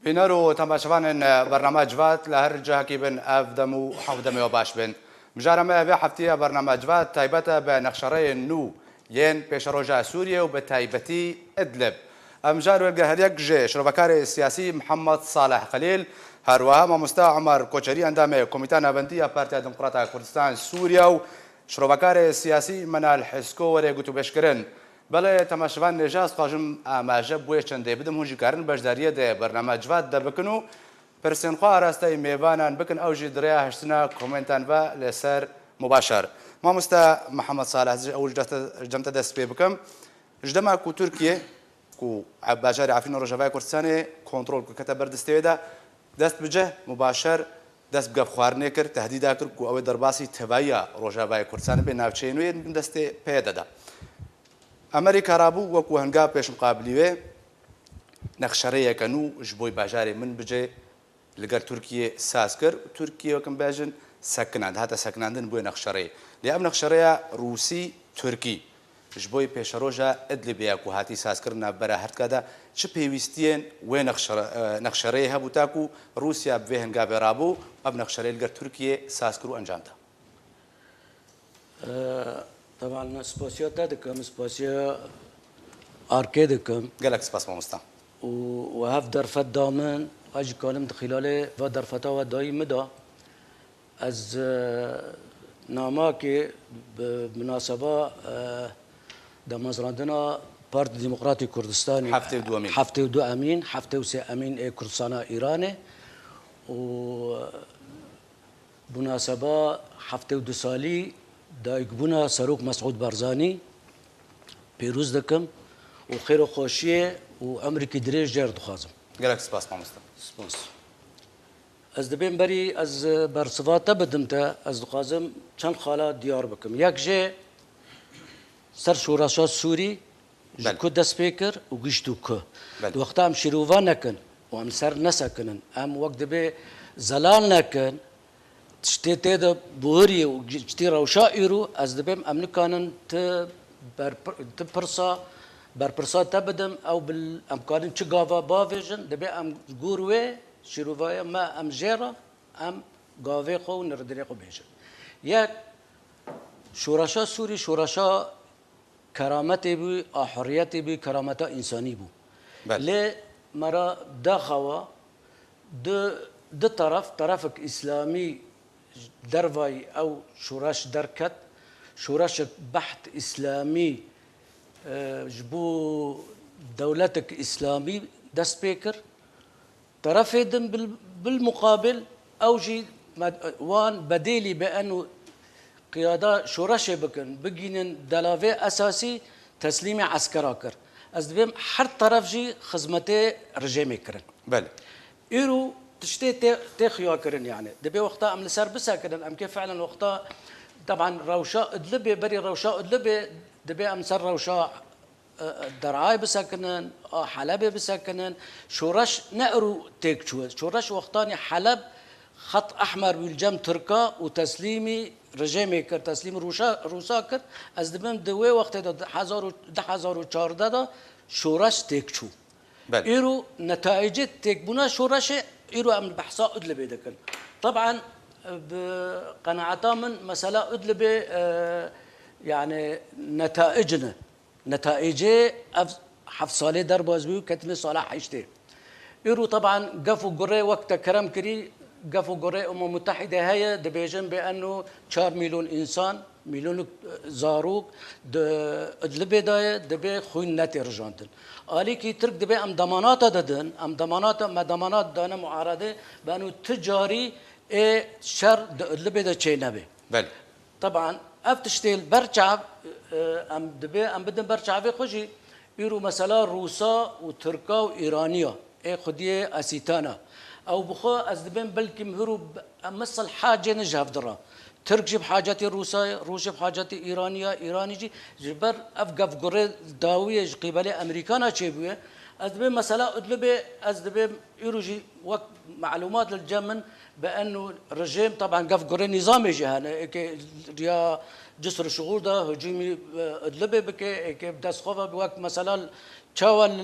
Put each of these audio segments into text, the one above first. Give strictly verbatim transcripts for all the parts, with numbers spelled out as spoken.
Bîner û temaşevanên bername Civat li her cihekî bin, ev dem û hevdemê we baş bin. Mijara me vê heftiye bername Civat taybet e bi nexşereyên nû yên pêşeroja Sûriyê û bi taybetî Idlib. Em jar wêrgeheriye ji şirovekarê siyasî Mihemed Salih Xelîl, her wiha mamoste Omer Koçerî endamê Komîta Navendî ya Partiya Demokrata Kurdistan Sûriye û şirovekarê siyasî Menal Hisko were gotûbêjkirin. Belê temaşevan nêja ez dixwajim amaje bi wê çendê bidim, hûn jî karin beşdariyê de bername Civat de bikin û pirsên xwe arasteyî mêvanan bikin, ew jî di rêya hiştina komentan ve li ser mubaşer. Mamoste Mihemed Salih, ez ji ew ji dest, cem te dest pê bikim. Ji dema ku Tirkiye, ku bajarê Efrîn û Rojavayê Kurdistanê kontrol ku kete ber destê wê de, dest bi ceh mubaşer dest bi gevxwarinê kir, tehdîda kir ku ew ê derbasî tevahiya Rojavayê Kurdistanê bê, navçeyên wê yên bin destê P Y D de. Amerîka rabû wekû hengav pêşmiqabilî wê nexşerêyeke nû ji bo bajarê Minbicê li gel Tirkiyê saz kir û Tirkiye, wek em bêjin, sekinand, hate sekinandin bo nexşereyê. Lê ev nexşereya Rûsî-Tirkî ji bo pêşeroja Idlibê ya ku hatî sazkirin navbera hertka de çi pêwîstiyên wê nexşere-, e, nexşereyê hebû ta ku Rûsya bi vê hengavê rabû ev nexşereyê li gel Tirkiyê saz kir û encam da? Ee, Teban spasiya te dikim, spasiya Arkê dikim. Gelek spas mamosta. Û we hev derfet da min, ez jî kanim di xîlalê va derfeta we dayî min da. Ez, e, namakê bi minaseba, e, damezrandina Partî Demokratî Kurdistanê. Heftê û du Emîn. Heftê û du Emîn, heftê û sê Emîn ê Kurdistana Îranê. Û Munaseba heftê û du salî dayikbûna Serok Mesûd Barzanî pêrûz dikim û xêr û xweşiyê û emrikî dirêj jê re dixwazim. Gelek spas mamoste. Spas. Ez dibêm berî ez bersiva te bidim te, ez dixwazim çend xala diyar bikim. Yek jê ser şoreşa Sûrî, ji Belê. ku dest pê kir û gihîşt û ku. Belê. Di wexta em şîrova nekin û em li ser nesekinin, em wek dibê zelal nekin, tiştê tê de buhirî û gi-, tiştê rewşa îro, ez dibêm em nikanin ti berpir-, ti pirsa, berpirsa te bidim, ew bil-, em karin çi gava bavêjin, dibê em gor wê şîrovaya me em jê re, em gavê xwe û nirdirê xwe bêjin. Yek, şoreşa Sûrî, şoreşa kerametê bû, a hurriyetê bû, kerameta însanî bû. Belê. Lê me re daxewa du, du teref, terefek îslamî dervayî ew şoreş derket, şoreşek behd îslamî, e, ji bo dewletek îslamî dest pê kir. Terefê din bil, bil muqabil ew jî me-, wan bedêlî bi eno qiyada şoreşê bikin, bigînin delavê esasî teslîmê eskera kir. Ez dibêm her teref jî xizmetê rejêmê kirin. Belê. Îro tiştê tê, tê xuya kirin yani. Dibê wexta em li ser bisekinin, em kê fiilen wexta, teban rewşa Idlibê, berî rewşa Idlibê, dibê em ser rewşa e, e, Derayê bisekinin, a Helebê bisekinin, şoreş ne îro têk çû. Şoreş wextanî Heleb xet ehmer bû li cem Tirka û teslîmî rejêmê kir, teslîmî Rûşa, Rûsa kir. Ez dibim di wê wextê de di hezar û, du hezar û çardeh de şoreş têk çû. Belê. Îro netaîcê têkbûna şoreşê îro em li behsa Idlibê dikin. Teban, e, bi qenaeta min mesela Idlibê, e, yani netaîc ne. Netaîcê ev heft salê derbas bû, ketine sala heştê. Îro teban gef û gurê wek te kerem kirî, gef û gurê Umem Mutehîde heye, dibêjin bê eno çar milyon însan, milyonek, e, zarok di Idlibê de ye, dibê xwîn netê rijandin. Alîkî Tirk dibê em demanata didin, em demanata, me demanat dane muaredê, beno ti carî ê şer di Idlibê de çênebe. Belê. Teban, ev tiştê li ber çav, e, em dibê, em bidin ber çavê xwe jî, îro mesela Rûsa û Tirka û Îraniya, ê xwediyê Asîtana. Ew bi xwe ez dibêm belkî mihir û b-, em misal hacê ne ji hev dira. Tirk jî bi hacetî Rûsa ye, Rûs jî bi hacetî Îraniya, Îranî jî ji ber ev gevgurê dawiyê ji qîbelê Amerîkana çêbûye. Ez dibêm mesela Idlibê, ez dibêm îro jî wek malûmat li cem min, bi eno rejîm, teban gevgurê nîzamê jî hene, êkê riya Cisr û Şixûr de hicûmî, e, Idlibê bike, êkê bi dest xwe ve bi wek mesela çawa li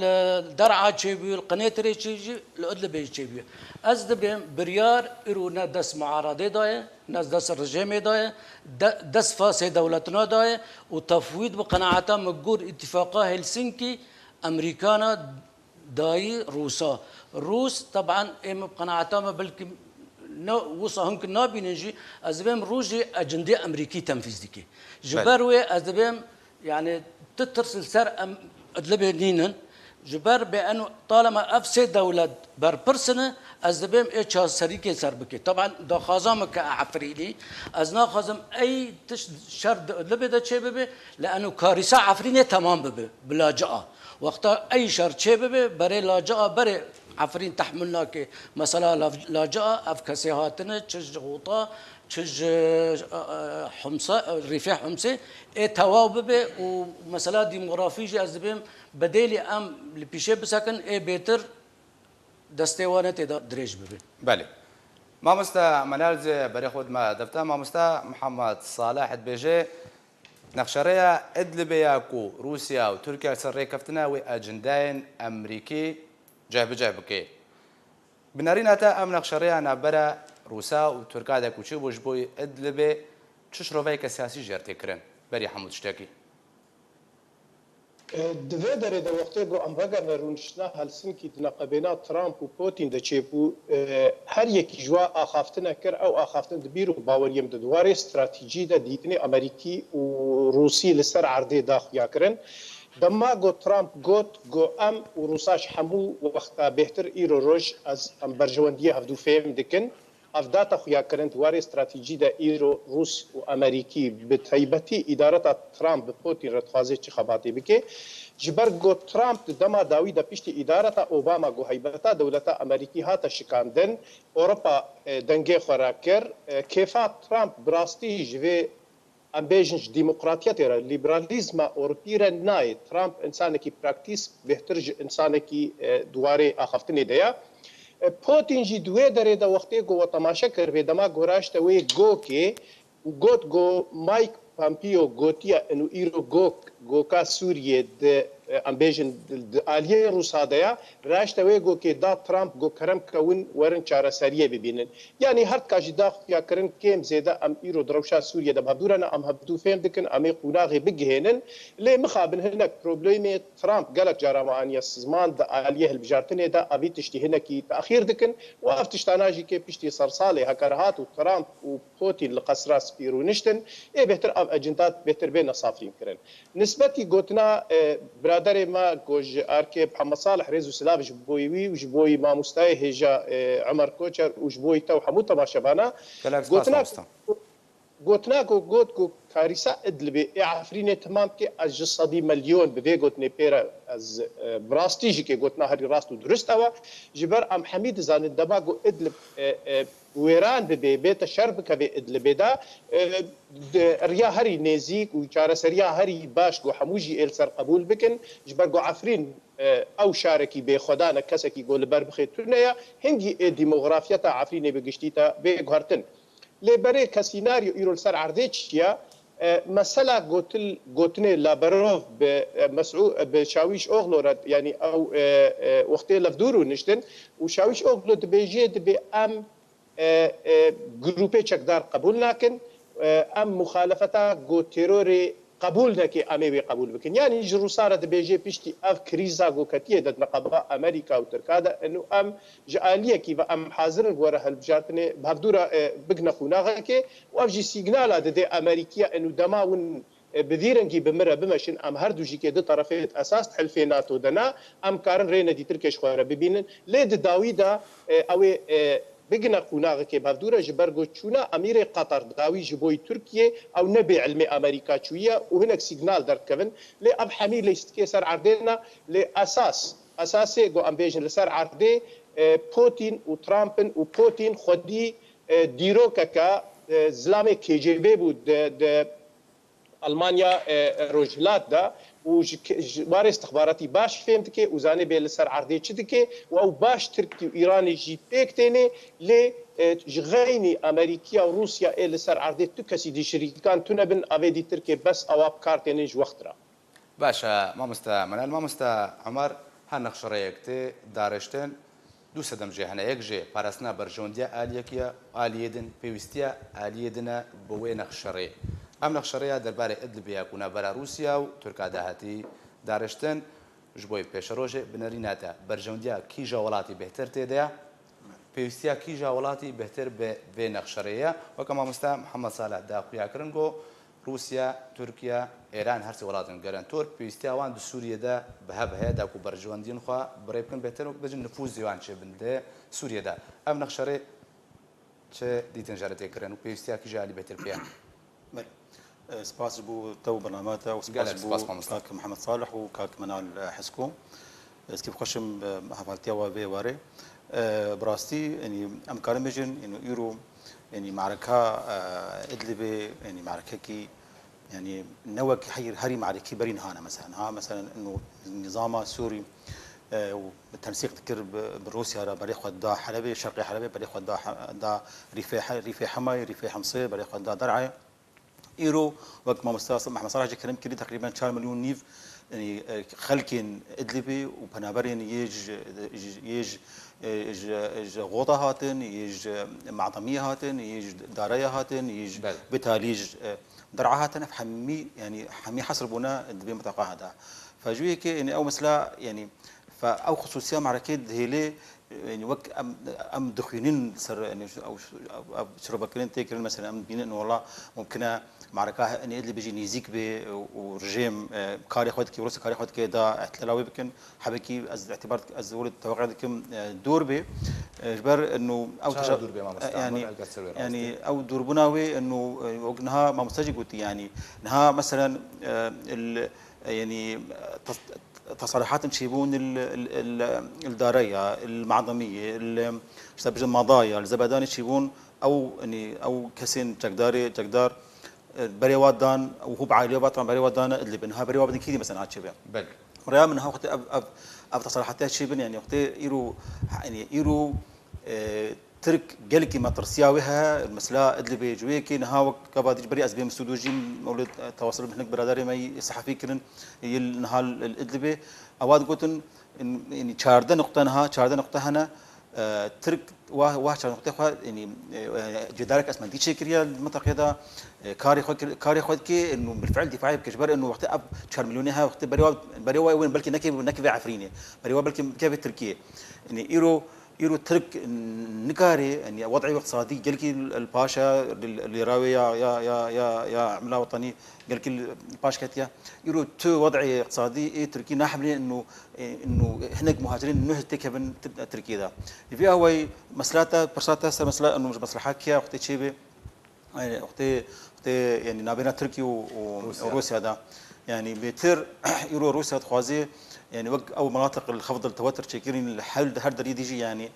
Der'a çêbûye, li Qinêtirê çêbûye, li Idlibê jî çêbûye. Ez dibêm biryar îro ne dest muaradê daye, ne dest rejêmê daye, de-, dest fasê dewletina daye û tefwîd bi qenaeta min gor îtîfaqa Helsinkî Emerîkana dayî Rûsa. Rûs, teban ê min bi qenaeta me belkî ne wisa hingî nabînin jî, ez dibêm Rûs jî ecindê Emerîkî tenfîz dike. Ji Belê. ber wê ez dibêm, yani, tu tirs li ser em Idlibê nînin. Ji ber bê eno talema ev sê dewlet berpirsine, ez dibêm ê çaserîkê ser bike. Teban daxwaza min ke Efrînî, ez naxwazim ey tişt şer di Idlibê de çê bibe, lê eno karîsa Efrînê temam bibe, bila ca. Wexta ey şer çê bibe, berê lacia, berê Efrîn tehmil nake. Mesela lav-, lacia ev kesê hatine, çi ji Xûta, çi ji, e, e, Humsa, e, Rîfê Humsê, ê tewaw bibe û mesela demografî jî ez dibêm bedêlî em li pîşê bisekin, ê bêtir destê wan ê tê de dirêj bibe. Belê. Mamoste Menal, zê berê xwe dime defta. Mamoste Mihemed Salih dibêje, nexşerêya Idlibê ya ku Rûsya û Tirkiye li ser rêkeftin e, wê ecindeyên Emerîkî cehbiceh bike. Bi nerîna te ev nexşerêya navbera Rûsa û Tirka de ku çêbû ji bo Idlibê çi şiroveyeke siyasî jê re tê kirin berî hemû tiştekî? E, di vê derê de wextê ku em vegerne rûniştina Helsinkî di neqebêna Trump û Putin de çêbû, e, her yekî ji wa axaftine kir, ew axaftin di bîr û baweriyê min de di warê stratejî de dîtinê Amerîkî û Rûsî li ser erdê da xuya kirin. Dema ku Trump got ku em û Rûsa ji hemû wexta bêhtir îro roj ez em berjewendiyê hevdû fêm dikin, ev data xuyakirin di warê stratejî de îro Rûs û Amerîkî bi taybetî îdareta Trump bi Putin re dixwaze çi xebatê bike. Ji ber ku Trump di dema dawî de piştî îdareta Obama ku heybeta dewleta Amerîkî hate şikandin, Ewropa, e, dengê xwe rakir. E, kêfa Trump bi rastî ji vê, em bêjin, ji demokratiyetê re, liberalîzma Ewropî re nayê. Trump însanekî praktîs bêhtir ji însanekî, e, di warê axaftinê de ye. E, Putin jî di wê derê de wextê ku we temaşe kiribê, dema ku raşte wê gokê û got ku Mike Pompeo gotiye, inu îro gok, goka Sûriyê di, e, em bêjin, di, di aliyê Rûsa de ye, raşte wê gokê da Trump, got kerem kewin werin çareseriyê bibînin. Yanî her tika jî da xuya kirin kêm zêde em îro di rewşa Sûriyê de bi hevdû re ne, em hevdû fêm dikin, em ê qûnaxê bigihênin. Lê mixabin hinek problemê Trump gelek cara me aniye ziman di aliyê hilbijartinê de, evî tiştî hinekî texîr dikin û ev tiştana jî kê piştî sersalê heke re hat û Trump û Putin li Qesra Spî rûniştin, ê bêhtir ev ecînda bêhtir bêne safrîn kirin. Nisbetî gotina, e, biraderê me ku ji erkê Mihemed Salih rêz û silav ji bo wî û ji bo wî mamostayê hêja, e, Omer Koçer û ji bo wî te û hemû temaşevana, Gelek spas gotina mamosta. Gotina ku got ku karîsa Idlibê ê Efrînê temam bike, ez ji sedî milyon bi vê gotinê pê re ez, e, bi rastî jî kê gotina herî rast û durist ew e. Ji ber em hemî dizanin dema ku Idlib, e, e, wêran bibe, bête şer bikeve Idlibê de, e, di riya herî nêzîk û çareseriya herî baş ku hemû jî ê li ser qebûl bikin, ji ber ku Efrîn, e, ew şarekî bêxwedan e, kesekî ku li ber bixê tune ye, hingî ê demografiyeta Efrînê bi giştî te bê guhertin. Lê berê ke sînaryo îro li ser erdê çi ye? E, mesela gotil, gotinê Lavrov bi, e, Mesû-, bi Çawîş Oglo re, yanî ew, e, e, wextê levdû rûniştin û Çawîş Oglo dibêje, dibê em, e, e, grûpê çekdar qebûl nakin, e, em muxalefeta ku terorê qebûl neke, em ê wê qebûl bikin. Yanî ji Rûsa re dibêje piştî ev krîza ku ketiye di neqeba Amerîka û Tirka de, inu em ji aliyekî ve em hazir in ku were hilbijartinê bi hevdû re, e, bigine qûnaxekê û ev jî sîgnala dide Amerîkiya, inu dema win, e, bi vî rengî bi min re bimeşin, em her du jî kê du terefê di esas di hilfê nato de ne, em karin rê nedîtir kê ji xwe re bibînin. Lê di dawî de, e, ew ê, e, bigine qûnaxekê bi hevdû re, ji ber ku çûna emîrê Qatar dawî ji bo yî Tirkiyê ew ne bê ilmê Amerîka çûye û hinek sîgnal derdikevin. Lê ev hemî lîstikê ser erdê ne, lê esas, esasê ku em bêjin li ser erdê, e, Putin û Trump in û Putin xwedî, e, dîrokeke, e, zilamê K G B bû di, di Almanya, e, rojhilat de û ji, ji warê istixbaratî baş fêm dike û zanê bê li ser erdê çi dike û ew baş Tirkî û Îranê jî pêk tênê, lê, e, ji xeynî Amerîkiya û Rûsya ê li ser erdê tu kesî di şirîkan tune bin, avê dî Tirkê bes awa bi kar tênin ji wext re. Baş e, mamoste Meral. Mamoste Omer, her nexşerêyek tê darêştin, du sedem jê hene. Yek jê parastina berjewendiya aliyekî ye, aliyê din pêwîstiya aliyê din e bi wê nexşerê. Ev nexşerêya derbarê Idlibê ye ku navbera Rûsya û Tirka de hatî darêştin. Ji bo pêşerojê bi nerîna te berjewendiya kîja welatî bêhtir tê de ye? Pêwîstiya kîja welatî bêhtir bi vê nexşerê ye? Weke mamoste Mihemed Salih da xuya kirin ku Rûsya, Tirkiye, Êran, her sê welatên garantor pêwîstiya wan di Sûriyê de bi hev heye, da ku berjewendiyên xwe bi rê bikin, bêhtir wek bêjin nifûzê wan çêbin di Sûriyê de. Ev nexşerê çi dîtin jere tê kirin û pêwîstiya kîja alî bêhtir pê ye? Belê. E, spas ji bo te û bernama te û spas Gelek ji bo spas, mamoste. Kak Mihemed Salih û kak Menal, e, Hesko. Ez kêfxweş im, e, hevaltiya we vê warê. E, bi rastî, yanî, em karin bêjin, yanî, îro, yanî, mareka, e, Idlibê, yanî, marekekî, yanî, ne wek her, herî marekî berî niha ne, mesela. Niha, mesela, ino nîzama Sûrî, e, û tensîq dikir bi, bi Rûsya re, berê xwe da Helebê, şerqê Helebê, berê xwe da He-, da Rîfê He-, Rîfê Hemayê, Rîfê Hemsê, berê xwe da Der'ayê. Îro, wek mamoste Mehmet Salih jî kerem kirî, teqrîben çar milyon nîv, yanî, e, xelkên Idlibê û penaberên yê ji, ji, yê ji, e, ji, ji Xota hatin, yê ji Mademiyê hatin, yê ji Daraya hatin, yê ji Belê. Bitalî ji, e, Der'a hatin, ev hemî, yanî hemî hesr bûne di vê minteqa de. Fe ji wê yekê, yanî ew mesela, yanî fe ew xisûsiya merekê dihêlê, yanî wek em, em dixwînin ser, yanî ew, ew, ew şirovekirin tê kirin, mesela em dibînin, wela mumkin e mareka, yanî Idlibê jî nêzîk bê û rejîm, e, karê xwe dike, Rûsya karê xwe dike da îhtilala wê bikin. Hebekî ez îtibar dik-, ez were teweqe dikim, e, dûr bê. E, ji ber ino ew Çawa teşa-, dûr bê, mamoste? e, yanî, Amar, eger ser wê yanî rast e. Ew dûrbûna wê ino, e, wek niha mamoste jî gotî, yanî niha meselen, e, il, e, yanî, e, tas-, tasarihatin çêbûn il, il, il, il Dareya, il Mademiyê, il, işte, bijin Madaya, il Zebedanê çêbûn, ew, yanî, ew kesên çekdarê, çekdar, e, berê wa dan, û hûb aîlê wa tan berê wa dane Idlibê. Niha berê wa bidin kî dî mesela çêbe? Belê. Raya min niha wextê ev, ev, ev tesrihatiya çêbin, yanî wextê îro, yanî îro, e, Tirk gelkî metirsiya wê heye, mesela Idlibê ji wê yekê niha wek gava dî ji berî ez bêm stûdyo jî, ewlê, e, tewasil bi hinek biraderê me yî sehefî kirin, yê niha li Idlibê. Ewa digotin, yanî çardeh nuqte niha, çardeh nuqte hene, e, Tirk wa, wa çar nuqtê xwe, yanî, e, e, cêdarek esmendî çêkiriye li minteqê de, e, karê xwe kir-, karê xwe dike, ino bilfiil dîfaê bike. Ji ber ino wextê ev çar milyonê heye, wextê berê wa, berê wa wê belkî nekeve, nekeve Efrînê. Berê wa belkî bikeve Tirkiyê. Yanî îro, îro Tirk nikare, yanî wed'ê îqtisadî gelkî li paş e, li, li rêra wê ya, ya, ya, ya, ya emla wetanî gelkî li paş ketiye. Îro tu wed'ê îqtisadî ê Tirkî nahemlê ino, e, ino hinek muhacirên nuh têkevin Tir-, Tirkiyê de. Li vê awayî mesela te, pirsa te ser mesela ino mesleha kî ye, wextê çê bê, e, wextê, wextê, yanî nabêna Tirkî û, û Rûsya. Rûsya de. Yanî bêtir îro Rûsya dixwaze, yanî wek ew menatiq li xefd li tewetir çêkirin li her, her derî dî jî, yanî,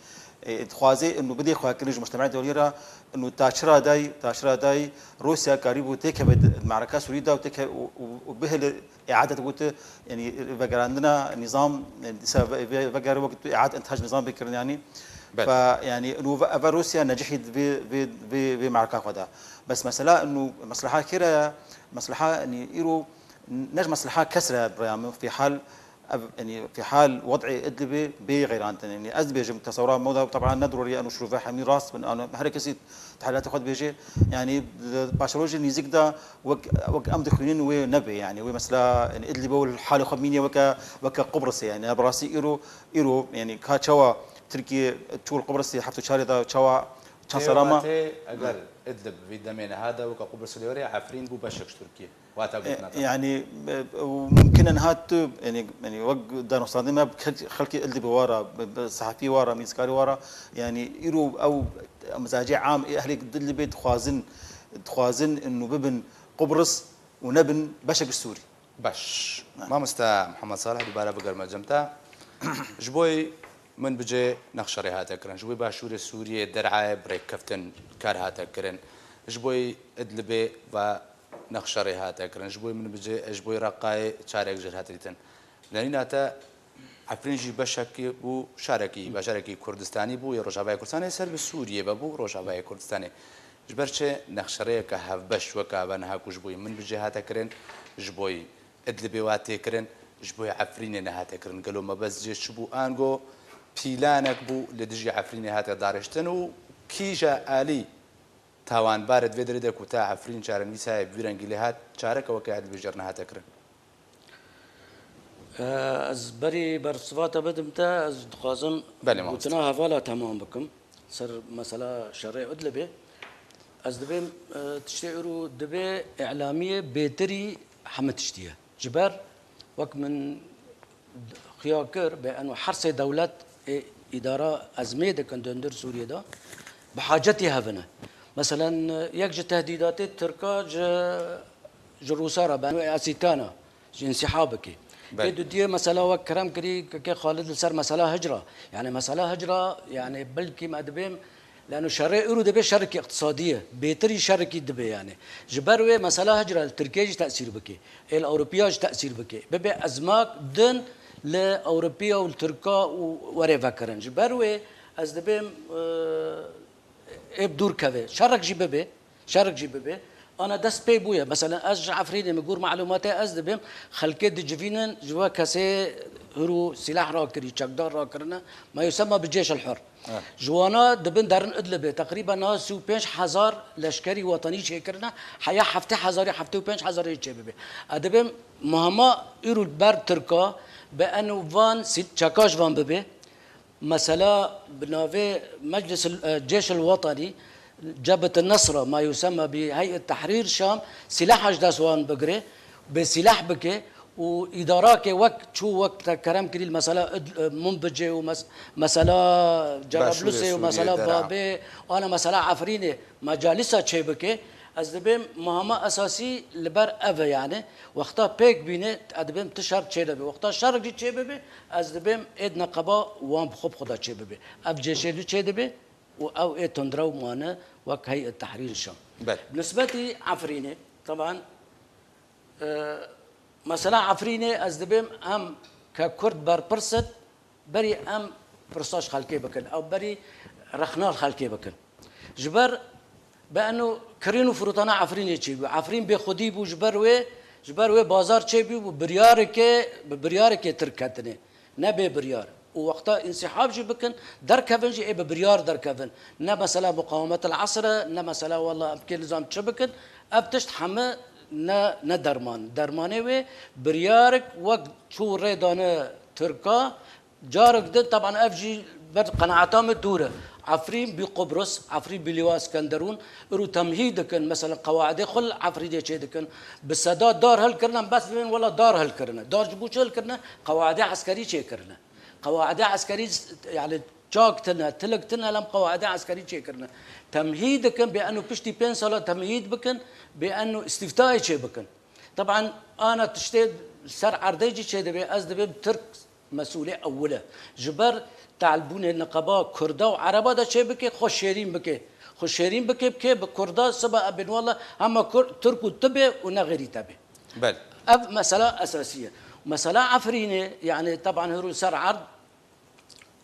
e, dixwaze ino bidê xwekirin ji mujtema dewlî re, ino ta çi radayî, ta çi radayî Rûsya karîbû têkeve di, di mareka Sûrî de û têke-, û, û, û bihêle îade dibû tu, yanî vegerandina nîzam, yanî dîsa ve-, ve-, vegere wek tu îade intihaj nîzam bê kirin, yanî. Belê. Fe, yanî, û ve-, eve Rûsya necihî di vê, vê, vê, vê marka xwe de. Bes mesela, û mesleha kê re ye? Mesleha, yanî, îro ne ji mesleha kes re ye, bi raya min, fî hal, ev, yanî, fî hal wed'ê Idlibê bê xeyrantin. Yanî, ez dibêjim, tesewra me de, teban ne dirorî ye, û şirove hemî rast bin, û her kesî tehlîlatê xwe dibêje. Yanî, di paşerojê nêzîk de wek, wek em dixwînin wê nebe, yanî, wê mesela, yanî, Idlibê û halê xwe bimîne weke, weke Qubrisê, yanî, bi rastî îro, îro, yanî, ka çawa Tirkiye çû li Qubrisê heft û çarê de çawa çend sala ma? Tê eger Idlib vî demê niha de weke Qubris lê were, Efrîn bû beşek ji Tirkiye. Wata gotina te. E, yanî, e, û mumkin e niha tu, yanî, yanî wek danûstandinê me bi xelk-, xelkê Idlibê wara, bi, bi sehefî wara, mîzkarî wara, yanî îro ew mizacê am ê ehlê Idlibê dixwazin, dixwazin ino bibin Qubris û nebin beşek ji Sûrî. Baş. Mamoste Mihemed Salih, dubare bigerme cem te. Ji bo min bicê nexşerê hate kirin. Ji bo başûrê Sûriyê, Der'ayê bi rêkeftin kar hate kirin. Ji bo Idlibê ve nexşerê hate kirin. Ji bo min bicê, ji bo Reqayê çarek jêr hate dîtin. Nerîna te Efrîn jî beşekî bû, şarekî, bajarekî Kurdistanî bû, yê Rojavayê Kurdistanê ser bi Sûriyê ve bû, Rojavayê Kurdistanê. Ji ber çi nexşerêyeke hevbeş weke ve niha ku ji bo yê Minbicê hate kirin, ji bo yê Idlibê wa tê kirin, ji bo yê Efrînê nehate kirin. Gelo mebest jê çi bû? Ango pîlanek bû li dijî Efrînê hate dariştin û kîja alî tawanbar e di vê derê de ku ta Efrîn çarenivîs heye bi vî rengî lê hat, çareke weke ya dibêjêr nehate kirin? Ez berî bersiva te bidim te, ez dixwazim Belê, mamoste. gotina hevala temam bikim. Ser mesela şerê Idlibê. Ez dibêm, e, tiştê îro dibê îlamiyê bêtirî heme tiştî ye. Ji ber wek min xuya kir, be eno her sê dewlet ê îdara ezmê dikin di hundir Sûriyê de, bi hacetî hev in e. Meselen, yek ji tehdîdatê Tirka ji, ji Rûsa re be eno ê Asîtana, ji însîha bike. Belê. Ê dudiyê mesela wek kerem kirî kekê Xalid li ser mesela hicra. Yani mesela hicra, yani belkî me dibêm, leno şerê îro dibe şerekî iqtisadî ye. Bêtirî şerekî dibe yani. Ji ber wê mesela hicra li Tirkiye jî tesîr bike. Ê li Ewropiya jî tesîr bike. Bibe ezmak din li Ewropiya û li Tirka û were vekirin. Ji ber wê ez dibêm, e, ê bi dûr keve. Şerek jî bibe. Şerek jî bibe. Ana dest pê bûye. Mesela ez ji Efrînê, min gor malûmatê ez dibêm, xelkê dicivînin, ji we kesê hir û sîlah rakirî, çekdar rakirine, ma yusema bi cêş el hur. Eh. Ji wana dibin derin Idlibê, teqrîben niha sî û pênc hezar leşkerî wetanî çêkirine, heya heftê hezarî, heftê û pênc hezarî çê bibe. Ez dibêm muhema îro ber Tirka, bi eno van sî-, çeka ji van bibe. Mesela bi navê Meclis el, e, Cêş el Wetanî, Cebhet el Nesra, ma yusemma bi Heyet Tehrîr Şam, sîlaha ji dest wan bigire, bê sîlah bike û îdarakê wek çû, wek te kerem kirî, mesela Id-, e, Munbicê û mes-, mesela Başûrê Cerablusê û Sûriyê, mesela Dera. Babê, ana mesela Efrînê, mecalisa çêbike. Ez dibêm muhema esasî li ber ev e, yani wexta pêk bîne, ez dibêm ti şer çêdibe. Wexta şerek jî çêbibe, ez dibêm êd neqeba wan bi xwe bi xwe de çêbibe. Ev cêşê li çêdibe û ew ê tundrew mane wek Heyet Tehrîr Şam. Belê. Bi nisbetî Efrînê, teban, e, mesela Efrînê ez dibêm em ke Kurd berpirs in, berî em pirsa ji xelkê bikin, ew berî rexna li xelkê bikin. Ji ber bi eno kirîn û firûtana Efrînê çêbû. Efrîn bêxwedî bû, ji ber wê, ji ber wê bazar çêbû, bi biryareke, bi biryarekê Tirk ketine. Ne bê biryar. Û wexta însîhab jî bikin, derkevin jî ê bi biryar derkevin. Ne mesela muqawemet el esr e, ne mesela wela em kê nizam çi bikin. Ev tişt heme ne, ne derman. Dermanê wê biryarek wek çû rê dane Tirka, carek din, teban ev jî ber qenaeta min dûr e. Efrîn bi Qubrus, Efrîn bi Lîwa Skenderûn, îro temhîd dikin, mesela qewaidê xwe li Efrînê çê dikin. Bi seda dar hilkirine, em bes bibên wela dar hilkirine. Dar ji bo çi hilkirine? Qewaidê eskerî çêkirine. Qewaidê eskerî, yani çak tine, tilik tine, lem qewaidê eskerî çêkirine. Temhîd dikin, bê eno piştî pênc sala temhîd bikin, bê eno îstîftayê çê bikin. Teban ana tiştê ser erdê jî çê dibe, ez dibêm Tirk mesûlê ewil e. Ji ber talbûnê niqeba Kurda û Ereba de çê bike, xwe şêrîn bike. Xwe şêrîn bike, bike bi Kurda sibe ebên wela hema Kurd, Tirk û tu be û ne xêrî te be. Belê. Ev mesela esasî ye. Mesela Efrînê, yani teban hiro ser erd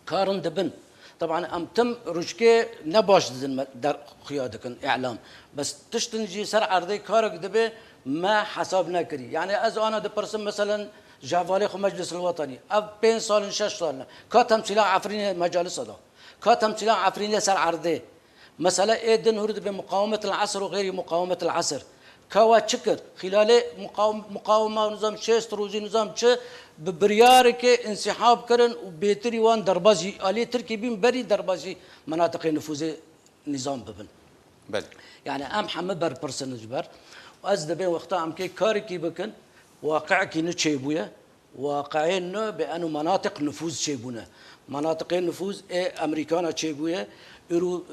karin dibin. Teban em tim rojkê ne baş didin me-, der xuya dikin, îlam. Bes tiştin jî ser erdê karek dibe me hesab nekirî. Yani ez ana dipirsim, meselen, ji hevalê xwe Meclis el Wetanî. Ev pênc sal in, şeş sal in. Ka temsîla Efrînê mecalisa da? Ka temsîla Efrînê ser erdê? Mesele ê din hûr dibe muqawemet el esr û xêrî muqawemet el esr. Ka we çi kir? Xîlalê muqawim-, muqawima nizam şêst rojî nizam çi bi biryareke însîhab kirin û bêtirî wan derbazî aliyê Tirkî bîn berî derbazî menatiqê nifûzê nîzam bibin. Belê. Yani em heme berpirs in ji ber. Û ez dibêm wexta em kê karekî bikin, waqiekî nû çêbûye. Waqieyên nû bi eno menatiq nifûz çêbûne. Menatiqê nifûz ê Amerîkana çêbûye. Îro,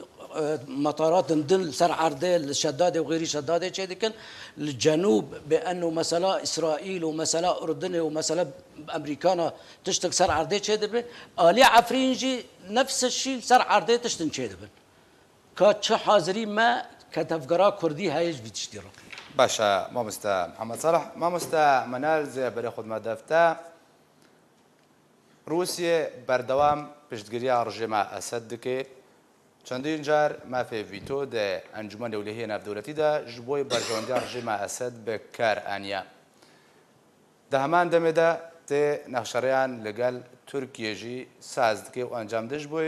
e, metaratên din li ser erdê, li Şedadê û xêrî Şedadê çêdikin. Li cenûb bi eno mesela Îsraîl û mesela Urdunê û mesela Amerîkana tiştek ser erdê çêdibe. Alî Efrîn jî nefs şî li ser erdê tiştin çêdibin. Ka çi hazirî me ke tevgera Kurdî heye ji vî tiştî re. Baş e, mamoste Mihemed Salih. Mamoste Menal, zê berê xwe dime dev te. Rûsye berdewam piştgiriya rejîma Esed dike. Çendîn car mafê vîto di Encûmenê Ewlehiyê Navdewletî de ji bo berjewendiya rejîma Esed bi kar aniye. Di heman demê de tê nexşereyan li gel Tirkiyê jî saz dike û encam de ji bo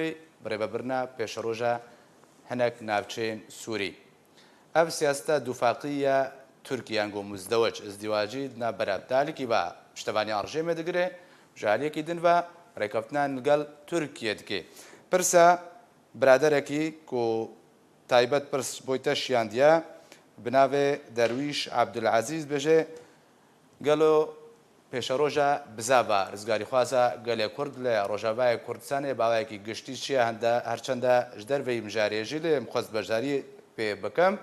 birêvebirina pêşeroja hinek navçeyên Sûrî. Ev siyaseta dûfaqî ya Tirkiye, ango muzdewec, izdîwacî, di navbera dalikî ve piştevaniya rejîmê digire, ji aliyekî din ve rêkeftinan li gel Tirkiye dike. Pirsa biraderekî ku taybet pirs ji bo te şiyandiye, bi navê Derwîş Ebdulezîz dibêje, Gelo pêşeroja bizava rizgarîxwaza gelê Kurd li Rojavayê Kurdistanê bi awayekî giştî çi ye, hende her çende ji derveyî mijarê jî lê em xwest beşdarî pê bikim.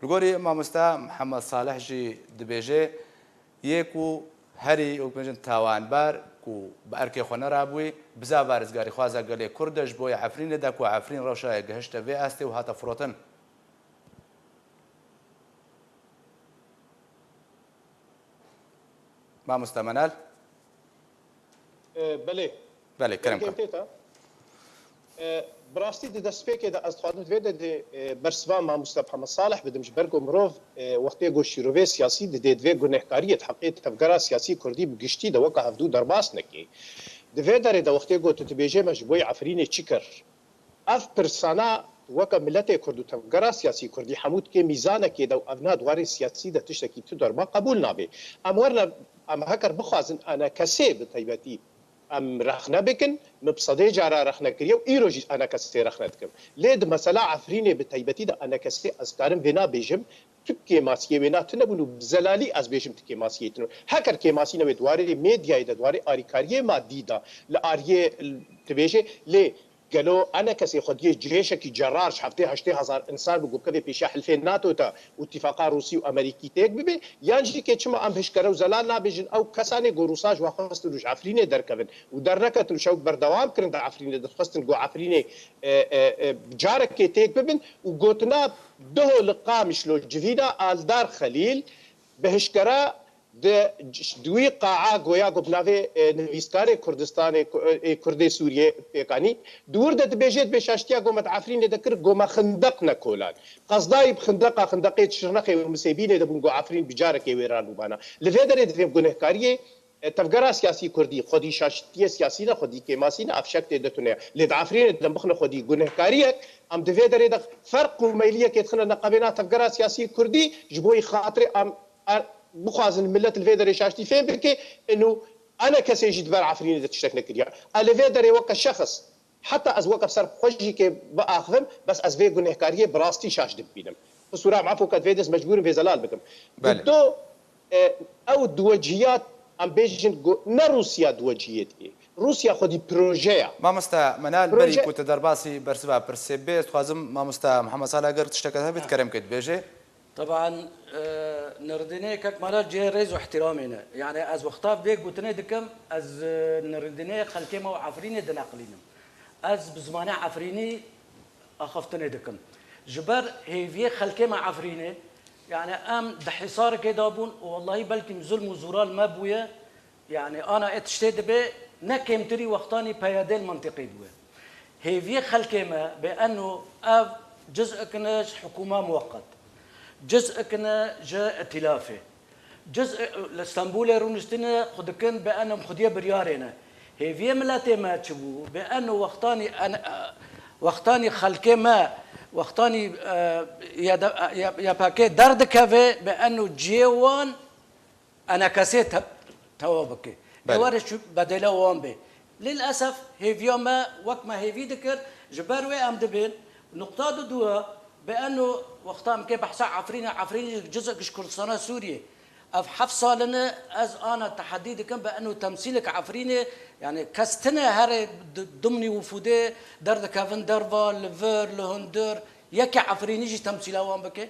Li gorî mamosta Mihemed Salih jî dibêje, yê ku herî wek bêjin tawanbar ku bi erkê xwe nerabûyî, bizava rizgarîxwaza gelê Kurd e ji bo yê Efrînê de ku Efrîn rewşa gihişte vê astê û hate firotin. Mamoste Menal. E, belê. Belê, kerem Dengê ke. Tê te. E, bi rastî di destpêkê de ez dixwazim di vê de, de, e, bersiva mamoste Mihemed Salih bidim, ji ber ku mirov, e, wextê ku şîrovê siyasî didê, divê gunehkariyê di heqê tevgera siyasî kurdî bi giştî de weke hevdû derbas neke. Di vê derê de wextê ku tu dibêjê me ji bo yê Efrînê çi kir? Ev pirsana weke miletê Kurd û tevgera siyasî Kurdî hemû dikê mîzanekê de û ev na di warê siyasî de tiştekî tu derba qebûl nabe. Em werine, em heker bixwazin enekesê bi taybetî em rexne bikin, min bi sedê cara rexne kiriye û îro jî enekesê rexne dikim. Lê di mesela Efrînê bi taybetî de enekesê ez karim vêna bêjim, tu kêmasiyê wêna tune bûn û bi zelalî ez bêjim tu kêmasiyê tune. Heker kêmasî nebe di warê medyayê de, di warê arîkariyê madî de, li ariyê dibêje, lê Gelo enekesê xwediyê cêşekî cerar ji heftê heştê hezar însan bi ku bikeve pêşiya hilfê NATO de û îtifaqa Rûsî û Amerîkî têk bibe? Yan jî kê çima em hişkere û zelal nabêjin ew kesanê ku Rûsa ji wan xwestin û ji Efrînê derkevin û derneketin û şewk berdewam kirin di Efrînê de dixwestin ku Efrînê, e, e, e, carekê têk bibin û gotina Duho li Qamişlo civîna Aldar Xelîl bi hişkere Di, di wî qaa goya ku bi navê, e, nivîskarê Kurdistanê, ku, e, Kurdê Sûriyê pêk anî, di wir de dibêje, dibê şaştiya ku me di Efrînê de kir, ku me xindeq nekolan. Qezdayî bi xindeqa, xindeqê Şirnexê û Misêbînê de bûn, ku Efrîn bi carekê wêran û bana. Li vê derê divê gunehkariyê, e, tevgera siyasî Kurdî, xwedî şaştiyê siyasî ne, xwedî kêmasî ne, ev şek tê de tune ye. Lê di Efrînê de em bixine xwedî gunehkariyek, em di vê derê de ferq û meyliyekê dixine neqebêna tevgera siyasî Kurdî, ji bo yî xatirê em Er, bixwazin millet li vê derê şaştî fêm bike, inu ene kesê jî di ber Efrînê de tiştek nekiriye. Ez li vê derê weke şexs, heta ez weke ser xwe jî kê biaxivim, bes ez vê gunehkariyê bi rastî şaş dibînim. Qisûra em efo ke di vê dest mecbûrim vê zelal bikim. Belê. Gudo, e, ew diwecihiyat, em bêjin, gu-, ne Rûsya diwecihiyê dike. Rûsya xwedî proje ya. Mamoste Menal, Proje- berî ku tu derbasî bersiva pirsê bê, ez dixwazim mamoste Mihemed Salih ger tişteke hebe, kerem ke dibêje. Teban, e, nirîndinê kek Meral cihê rêz û ihtiramê ne. Yani ez wexta vê gotinê dikim, ez, e, nirîndinê xelkê me û Efrînê dineqilînim. Ez bi zimanê Efrînî axaftinê dikim. Ji ber hêviyê xelkê me Efrînê, yani em di hîsarekê de bûn û wellahî belkî zulm û zûra li me bûye, Yani ana ê tiştê dibe ne kêmtirî wextanî peyadê li mintîqê bûye. Hêviyê xelkê me bê eno ev ciz'ek ne ji hikûma muweqet. Ciz'ek ne ji îtîlafê. Ciz li Stenbolê rûniştine xwe dikin bê eno em xwediyê biryarê ne. Hêviyê miletê me çi bû? Bê eno wextanî en-, wextanî xelkê me, wextanî, e, ya de-, ya, ya pekê derdikeve bê eno cihê wan Enekesê te-, tewa bike. Belê. Ê were şu bedêla wan bê. Lilesef hêviya me wek me hêvî dikir, ji ber wê em dibên. Nuqta du dua, bi eno wexta em kê behsa Efrînê, Efrînê cizek ji Kurdistana Sûriyê. Ev heft salin e ez ana tehedî dikim, bi eno temsîlek Efrînê, yani kes tine herê di-, dimnî wifûdê derdikevin derva, li vir, li hundir, yekê Efrînî jî temsîla wan bike.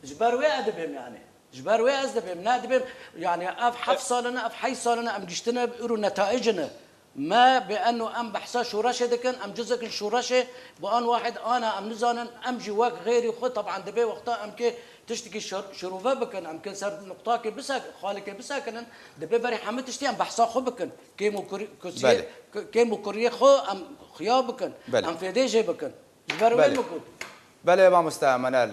Ji ber wê ez dibêm yani. Ji ber wê ez dibêm, ne dibêm yani ev heft salin e, ev heyş salin e, em giştine îro netaic ne. Me bi eno em behsa şoreşê dikin, em cizek in şoreşê, bi an wahid ana em nizanin, em jî wek xêrî xwe, teban dibê wexta em kê tiştekî şir-, şirove bikin, em kê ser nuqtakê bisek-, xalekê bisekinin, dibê berî hemî tiştî em behsa xwe bikin. Kêm û kurî-, kusiyê, Belê. k-, kêm û kuriyê xwe em xuya bikin, Belê. em fêdê jê bikin. Ji ber wê Belê. min got. Belê, mamoste Menel.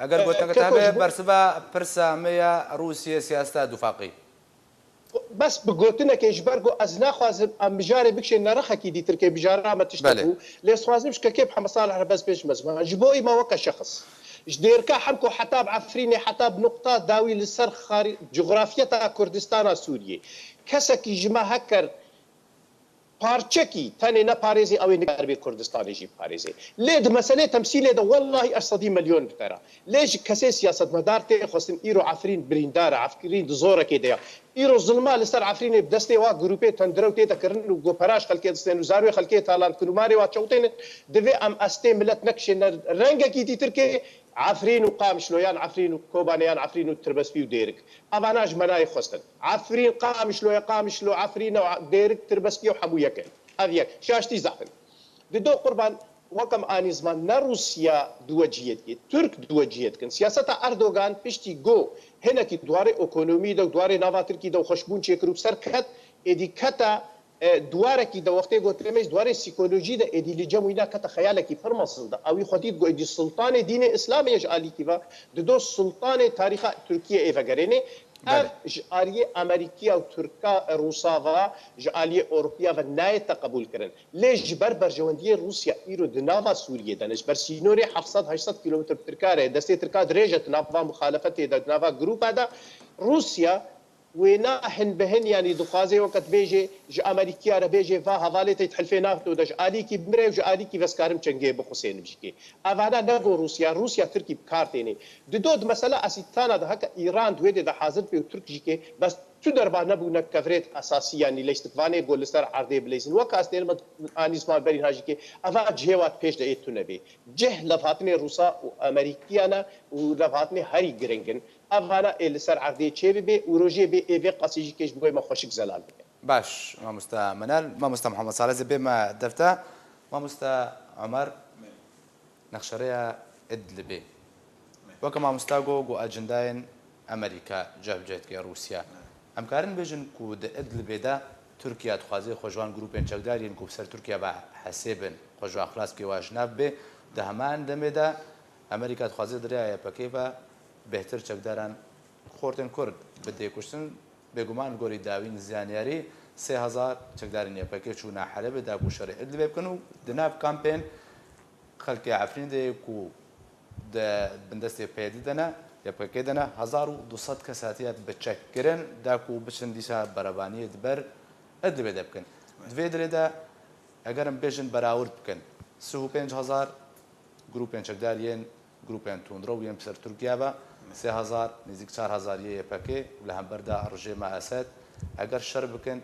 Eger E, gotineke te Keko, hebe, ji bo- bersiva pirsa me ya Rûsiyê siyaseta dufaqî. Bes bi gotinekê, ji ber ku ez naxwazim em mijarê bikişên nerixekî dîtir kê, mijara me tiştek Belê. bû. Lê ez dixwazim ji Kekê Mihemed Salih re bes bêjim ez, ji bo î me weke şexs. Ji Dêrika Hemko heta bi Efrînê, heta bi nuqta dawî li ser xarî-, cografiyeta Kurdistana Sûriyê. Kesekî ji me heker parçekî tenê neparêzê, ew ê nikaribe Kurdistanê jî biparêze. Lê di meselê temsîlê de wellahî ez sedî milyon bi te re. Lê ji kesê siyasetmedar tê xwestin, îro Efrîn birîndar e, Efrîn di zorekê de ye. Îro zilma li ser Efrînê bi destê wa grûpê tendrew tê de kirin û gopera ji xelkê distên û zarwê xelkê talan dikin û marê wa çewtênin, divê em estê milet nekişêne rengekî dîtir kê, Efrîn û Qamişlo, yan Efrîn û Kobanê, yan Efrîn û Tirbespî û Dêrik. Evana ji me nayê xwestin. Efrîn Qamişlo ye, Qamişlo Efrîn e, Dêrik Tirbespî ye û hemû yek in. Ev yek. Şaştî zehf in. Dido qurban, wek em anî ziman, ne Rûsya diwecihê dike, Tirk diwecihê dikin. Siyaseta Erdogan piştî ku hinekî di warê ekonomî de û di warê nava Tirkî de û xweşbûn çêkir û bi ser ket, êdî kete E, di warekî de wextê gotinê me jî di warê psîkolojî de êdî li cem wî nakete xeyalekî pir mezin de. Ew wî xwedî digot êdî sultanê dînê Îslamê ye ji alîkî ve, dido sultanê tarîxa Tirkiyê ê vegerênê. Ev Belê. ji aliyê Amerîkiya û Tirka, e, Rûsa ve, ji aliyê Ewropiya ve nayête qebûlkirin. Lê ji ber berjewendiyê Rûsya îro di nava Sûriyê de ne, ji ber sînorê heft sed heşt sed kîlometr bi Tirka re, destê Tirka dirêj e di nava muxalefetê de, di nava grûpa de, Rûsya Wêna hin bi hin, yanî dixwaze weke dibêje, ji Amerîkiya re bêje, va hevalê te di hilfê NATO de ji alîkî bimire û ji alîkî ve ez karim çengê bixusênim jî kê. Evana ne go Rûsya, Rûsya Tirkî bi kar têne. Dido di mesela Asîtana de heke Îran di wê dê de hazir bê û Tirk jî kê, bes tu derba nebûne kevirêt esasî, yanî leyştikvanê go li ser erdê bileyzin. Weke ez tênim anî ziman berî niha jî kê, eva cihê wa di pêş de ê tune bê. Cih levhatinê Rûsa û Amerîkiya ne û levhatinê herî giring in. Evana ê li ser erdê çêbibe û rojê bê ê vê qasî jî kê ji bo me xweşik zelal bibe. Baş, mamoste Menel. Mamoste Mihemed Salih, ez ê bême dev te. Mamoste Omer, nexşereya Idlibê. Weke mamoste got, got ecendayên Amerîka cih bi cih dike Rûsya. Em karin bêjin ku di Idlibê de Tirkiye dixwaze xwe ji wan grûpên çekdar yên ku bi ser Tirkiye ve hesê bin, xwe ji wan xilas bike, wa ji nav bê. Di heman demê de Amerîka dixwaze di rêya Y P G ve bêhtir çekdaran xortên Kurd bidê kuştin. Bêguman li gorî dawîn zanyarî sê hezar çekdarên Y P G çûne Helebê da ku şerê Idlibê bikin û di nav kampên xelkê Efrînê de yê ku di bindestê P Y D de ne, Y P G de ne, hezar û du sed kes hatiye biçekkirin da ku biçin dîsa berevaniyê di ber Idlibê de bikin. Di vê dilê de eger em bêjin berawird bikin, sih û pênc hezar grûpên çekdar yên grûpên tundrew yên bi ser Tirkiye ve, sê hezar, nêzîk çar hezar yê Y P G û li hember de rejîma Esed, eger şer bikin,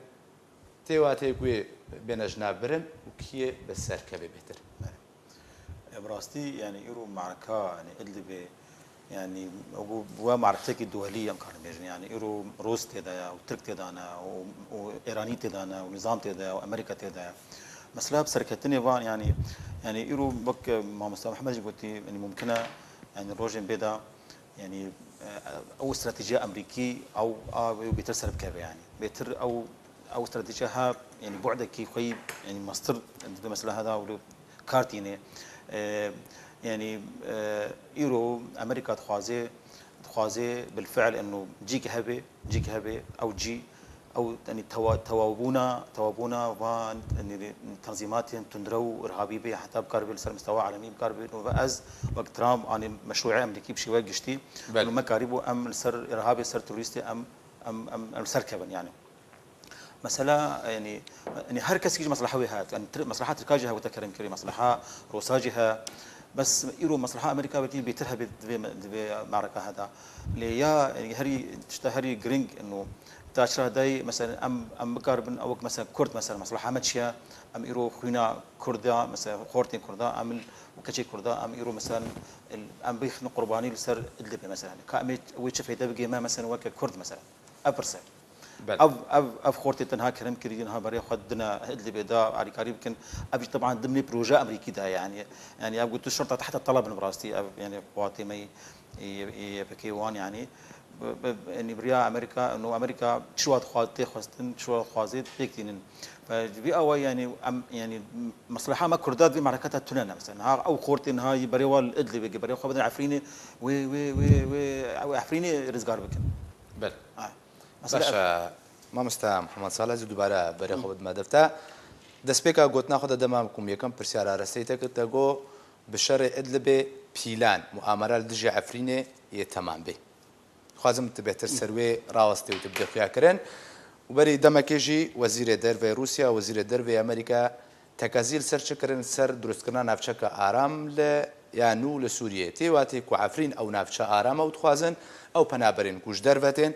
tê wateyê ku yê bêne ji nav birin û kî yê bi ser kevê bêhtir? Belê. E, bi rastî, yanî, îro marka, yanî, Idlibê, yanî, ew bû, bûye markekî duhelî, em karin bêjin. Yanî, îro Rûs tê de ye, û Tirk tê de ne, û, û Îranî tê de ne, û nizam tê de ye, û Amerîka tê de ye. Mesela bi serketinê van, yanî, yanî, îro wek, e, Mamoste Mihemed jî gotî, yanî, mumkin e, yanî, rojên bê de, yanî, e, ew stratejiya Amerîkî, ew, a, ew bêtir ser bikeve, yanî. Bêtir ew, ew stratejiya ha, yanî, bu'dekî xwe yî, yanî, mestir, di mesela heda û li kar tîne. E, yanî, e, îro Amerîka dixwaze, dixwaze bilfi'l eno cîk hebe, cîk hebe, ew cî, ew, yanî, tewa-, tewabûna, tewabûna van, yanî, tenzîmatên tundrew û irhabî bê, heta bikaribe li ser mistewa alemî bikaribe. Û ve ez wek Trump, yanî, meşrûê Amerîkî bi şêwe giştî, Belê. û me karîbû em li ser irhabê, ser terorîstê em, em, em, em li ser kevin, yanî. Mesela, yanî, yanî her kesekî ji mesleha wê heye. Yanî, tir-, mesleha Tirka jî heye, weta kerem kirî, mesleha Rosa jî heye. Bes îro mesleha Amerîka belkî bêtir hebe di vê me-, di vê mareka heda. Lê ya, yanî, herî, tişta herî giring ino, ta çira hedayî, mesela, em, em bikaribin, ew wek, mesela, Kurd, mesela, mesleha me çi ye? Em îro xwîna Kurda, mesela, xortên Kurda, em û keçê Kurda, em îro, mesela, em bixin qurbanî li ser Idlibê, mesela. Ka em ê wê çi feyde bigê me, mesela, weke Kurd, mesela. Ev pirse. Belê. Ev, ev, ev xortê tenha kerem kirî, niha berê xwe dine Idlibê da alîkarî bikin. Ev jî teban dimnê proje Amerîkî de ye, yanî, yanî ev got tu şerta tehta teleb in bi rastî, ev, yanî watê me yê, yê, yê Y P G wan, yanî, bi, bi, yanî bi riya Amerîka, no Amerîka çi wat xwaz-, tê xwestin, çi wat xwazê pêk tînin. Ve ji vî awayî, yanî, em, yanî, mesleha me Kurda di vî mereketa tune ne, mesela. Niha ew xortê niha yî berê wa li Idlibê, berê xwe bidin Efrînê, wê, wê, wê, wê, ew Efrînê rizgar bikin. Belê. Ha. Mesela Baş e, mamoste Mihemed Salih, ez ê dubare berê xwe bidime defte. Destpêka gotina xwe de dema ku min yekem pirsyara rastî te kir, te got, bi şerê Idlibê pîlan, muamera li dijî Efrînê yê temam bê. Dixwazim tu bêhtir ser wê rawestê û tu bidê xuyakirin. Û berî demekê jî Wezîrê Dervê Rûsya, Wezîrê Dervê Amerîka tekazî li ser çi kirin, li ser dirustkirina navçeka aram li, ya nû li Sûriyeyê. Tê watê ku Efrîn ew navçe aram e û dixwazin ew penaberên ku ji derve tên,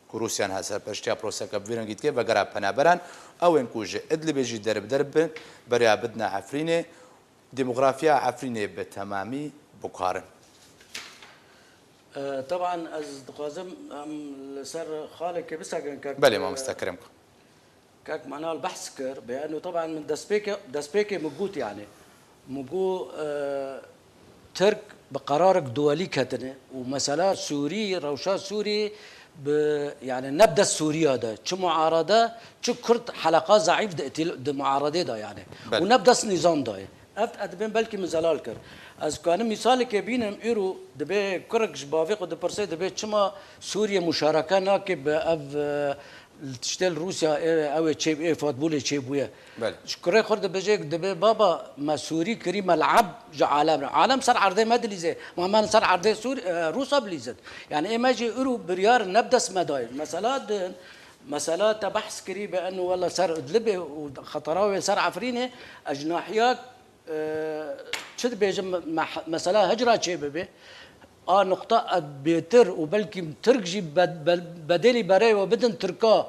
ku Rûsya niha serpereştiya proseka bi vî rengî dike, vegera penaberan, ew ên ku ji Idlibê jî derbiderb bin, beriya bidine Efrînê, demografiya Efrînê bi temamî bikarin. E, teban ez dixwazim em li ser xalekê bisekin kek. Belê, mamoste, kerem kir. Kek Manal behs kir, be eno teban min destpêke, destpêkê min got, yanî, min got, e, Tirk bi qerarek duwelî ketine û mesela Sûrî, rewşa Sûrî bi, yanî ne bi dest Sûriya de, çi muarade, çi Kurd heleqa zeîf di îtil-, di muaredê de, yanî. Belê. Û ne bi dest nîzam de ye. Ev ez dibêm belkî min zelal kir. Ez kanim mîsalekê bînim, îro dibê kurek ji bavê xwe dipirse, dibê çima Sûriye muşareke nake bi ev, e, li tiştê li Rûsya, ê, ew ê çê, ê futbolê çêbûye. Belê. Ji kurê xwe dibêje, dibê baba me Sûrî kirî, me li eb ji alem re. Alem ser erdê me dilîze. Ma me ser erdê Sûr-, e, Rûsa bilîzin. Yanî ê me jî îro biryar ne bi dest me dayê. Mesela din, mesela te behs kirî be eno wela ser Idlibê û xetera wê ser Efrînê, ez ji nahiya Ee, çi dibêjim, me-, mesela hicra çê bibe, a nuqta e bêtir û belkî Tirk jî be-, be-, bedelî berê we bidin Tirka